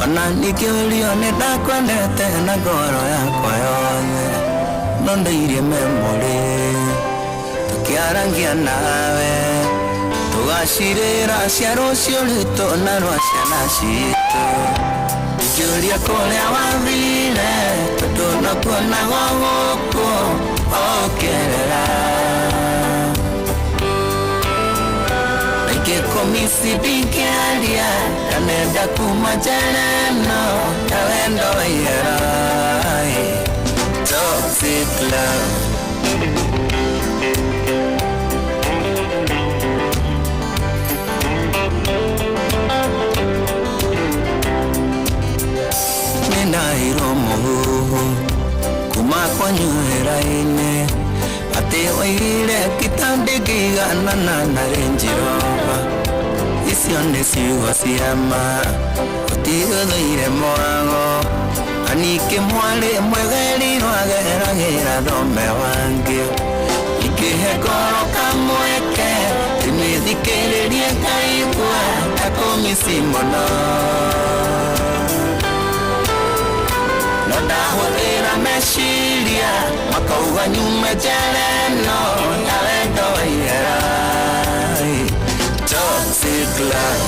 ona nikĩũrio nĩ ndakwendete na ngoro yakwa yothe no ndairie memorĩ tũkĩarangia nawe tũgacirĩra cia rũciũ rwitũ na rwa ciana citũ ngĩũria kũrĩa wathire tondũ nokuonagwo gũkũ ũkĩrĩra Nikĩkũmisi ndingĩaria ndanenda kuma njera ĩno ya wendo wa ihera. Toxic love. Nĩndahirwo mũhuhu kuma kwanyu wĩra-inĩ atĩ oigire kitandĩngĩiganana na Range Rover icio nĩ ciugo cia ma ũtigũthũire mwago na ningĩ mwarĩ mwegerirwo ageragĩra thome wangĩ ingĩhe ngoro kamweke ndĩmĩthikĩrĩrie ngaigua ta kũmisi mũno no ndahũthĩra meciria makauga nyume njera ĩno ya wendo wa ihera. Toxic love.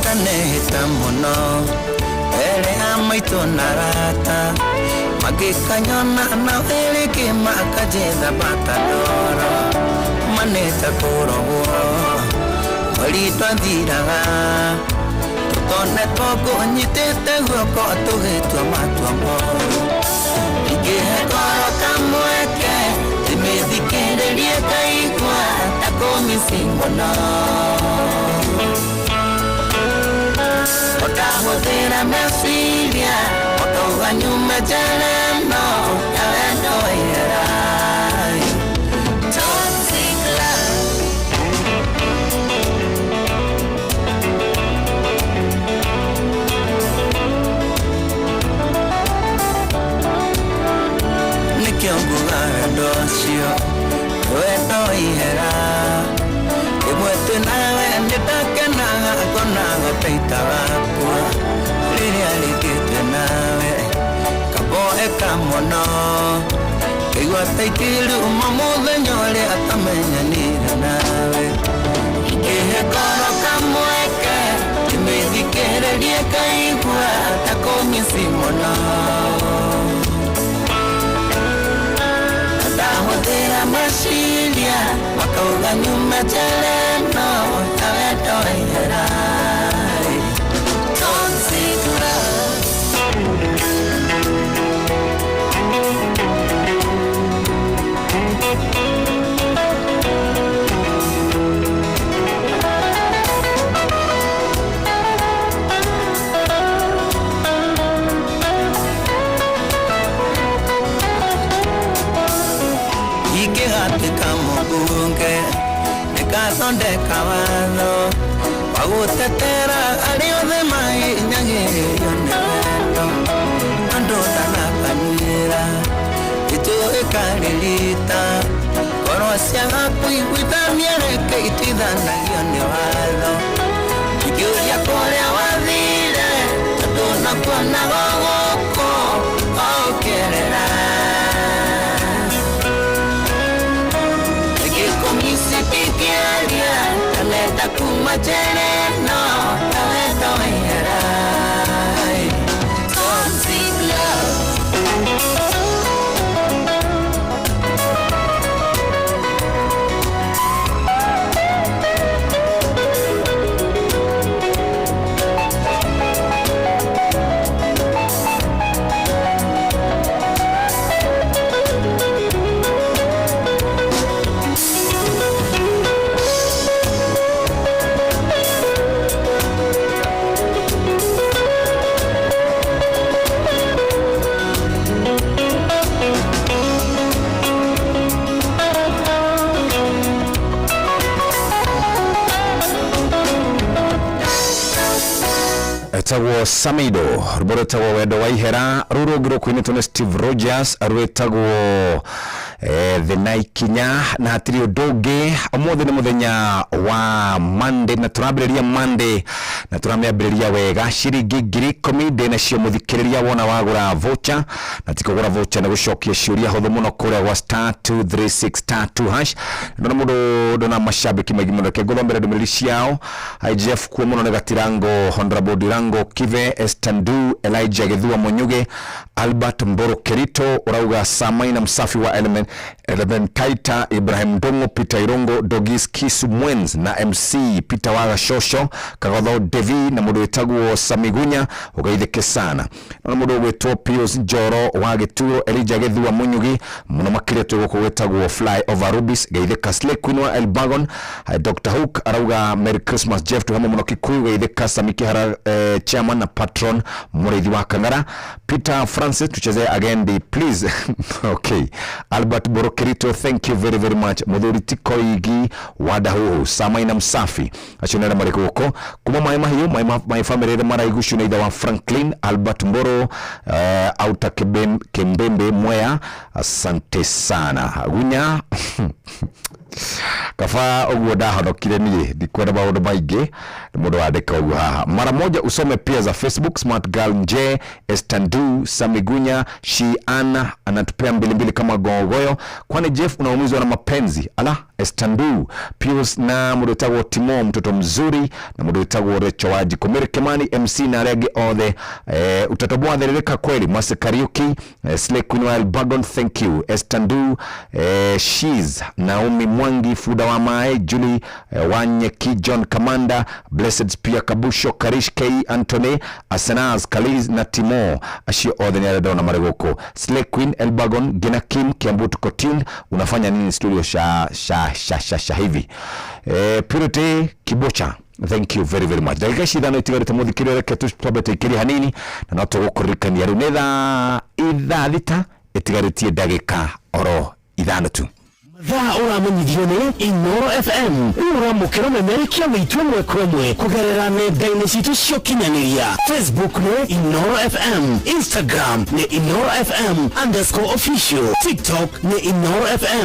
Ndanehĩta mũno mbere ya maitũ na rata magĩkanyona na wĩrĩkĩ makanjetha bata ndoro manĩte kũrogwo mweri twathiraga tũtonetwo ngũnyitĩte guoko tũgĩtua matua moru ingĩhe ngoro kamweke ndĩmĩthikĩrĩrie ngaigua ta kũmisi mũno ndahũthĩra meciria makauga nyume njera ĩno ya wendo wa ihera. Toxic love. Nĩkĩo nguga wendo ũcio nĩ wendo wa ihera rĩmwe twĩ nawe nĩndakenaga ngonaga ta itagakua rĩrĩa rĩngĩ twĩ nawe kaboeka mũno ngaigua ta ingĩruma mũthenya ũrĩa atamenyanire nawe ingĩhe ngoro kamweke ndĩmĩthikĩrĩrie ngaigua ta kũmisi mũno ndahũthĩra meciria makauga nyume njera ĩno ya wendo wa ihera. Toxic love. Ingĩgatuĩka mũkũngũgũ mbunge nĩkathondeka watho wa gũtetera arĩa othe mahinyagĩrĩrio nĩ wendo andũ ndanakanyuĩra itũĩkarĩrita korwo ciaga kũiguithania reke ituithanagio nĩ watho ingĩũria kũrĩa wathire tondũ nakuonaga gũkũ okĩrĩra ngĩkũmisi ndingĩaria ndanenda kuma njere no nawendo waihera. Toxic love. Etagwo Samido, rwĩmbo rwĩtagwo Wendo wa Ihera. Rũu rũngĩ rũkũinĩtwo nĩ Steve Rogers rwĩtagwo Thĩna Ikinya. Na hatirĩ ũndũ ũngĩ, ũmũthĩ nĩ mũthenya wa Monday na tũrambĩrĩria Monday na tũramĩambĩrĩria wega. Ciringi 10,000 ndĩ nacio mũthikĩrĩria, wona wagũra voucher, na ti kũgũra voucher, nĩ gũcokia ciũria hũthũ mũno kũrĩa gwa star 236 star 2 hash. Ndona mũndũ, ndona mashabiki maingĩ mũno, reke ngũthomere ndũmĩrĩri ciao. IGF kuo mũno nĩ Gatirango, Honorable Dirango Kive, Estandu, Elijah Githua Munyuge, Albert Mboro Kerito urauga Samaina Msafi wa Element, Element Kaita, Ibrahim Ndongo, Peter Irongo, Dogis Kisu Mwenz na MC Peter Waga Shosho Kagotho Devi na mũndũ wĩtagwo Samigunya ũgeithĩke sana na mũndũ ũgwĩtwo Pius Njoro wa Gĩturo, Elijah Githua Munyugi mũno makĩria twĩ gũkũ gwĩtagwo Fly Over Rubis, geithĩka Slay Queen wa Elbagon. Dr Hook arauga Merry Christmas Jeff, twĩ hamwe mũno Kikuyu, geithĩka Sami Kihara, chairman na patron mũrĩithi wa Kang'ara. Peter Francis, tuchezee agendi please. Okay, Albert Borokirito, thank you very very much. Muthuri Tikoigi wa Dahuhu, Samaina Msafi, acio nĩ arĩa marĩ gũkũ kuma maĩ mahiũ my family arĩa maraigucio nĩ ithe wa Franklin Albert Mboro, auta Kembembe Mwea, asante sana Gunya. Kaba ũguo ndahonokire niĩ ndikwenda maũndũ maingĩ, nĩ mũndũ wandĩka ũguo haha. Mara moja usome pia za Facebook. Smart Girl Nje, Estandu, Samigunya, Shiana anatupea mbilimbili kama gogoyo. Kwani Jeff unaumizwa na mapenzi? Ala, Estandu, Pius na mũndũ wĩtagwo Timo mtoto mzuri na mũndũ wĩtagwo Recho wa Komere Kemani MC na arĩa angĩ othe, utatoboa therereka kweli. Mwase Kariuki, Slay Queen wa Elbagon, thank you. Estandu, Shiz, Naomi Mwangi, Fuda wa Mae, Julie, Wanyeki, John Kamanda, Blessed Spear, Kabusho, Karish K, Anthony, Asenaz, Kaliz na Timo, acio othe nĩ arĩa ndona marĩ gũkũ. Slay Queen Elbagon, Gina Kim, Kiambu tuko tuned. Unafanya nini studio sha sha sha sha sha hivi? Purity Kibocha, thank you very very much. Ndagĩka ici 5 itigarĩte mũthikĩrĩria, reke twambe tũikĩrie hanini na no tũgũkũririkania rĩu nĩ thaa 6 ĩtigarĩtie ndagĩka oro 5 tu. Thaa ũramenyithio nĩ Inoro FM. Rĩu ũramũkĩra memerekia witũ ĩmwe kwa ĩmwe kũgerera nenda-inĩ citũ cia ũkinyanĩria. Facebook nĩ Inoro FM, Instagram nĩ Inoro FM underscore official, TikTok nĩ Inoro FM.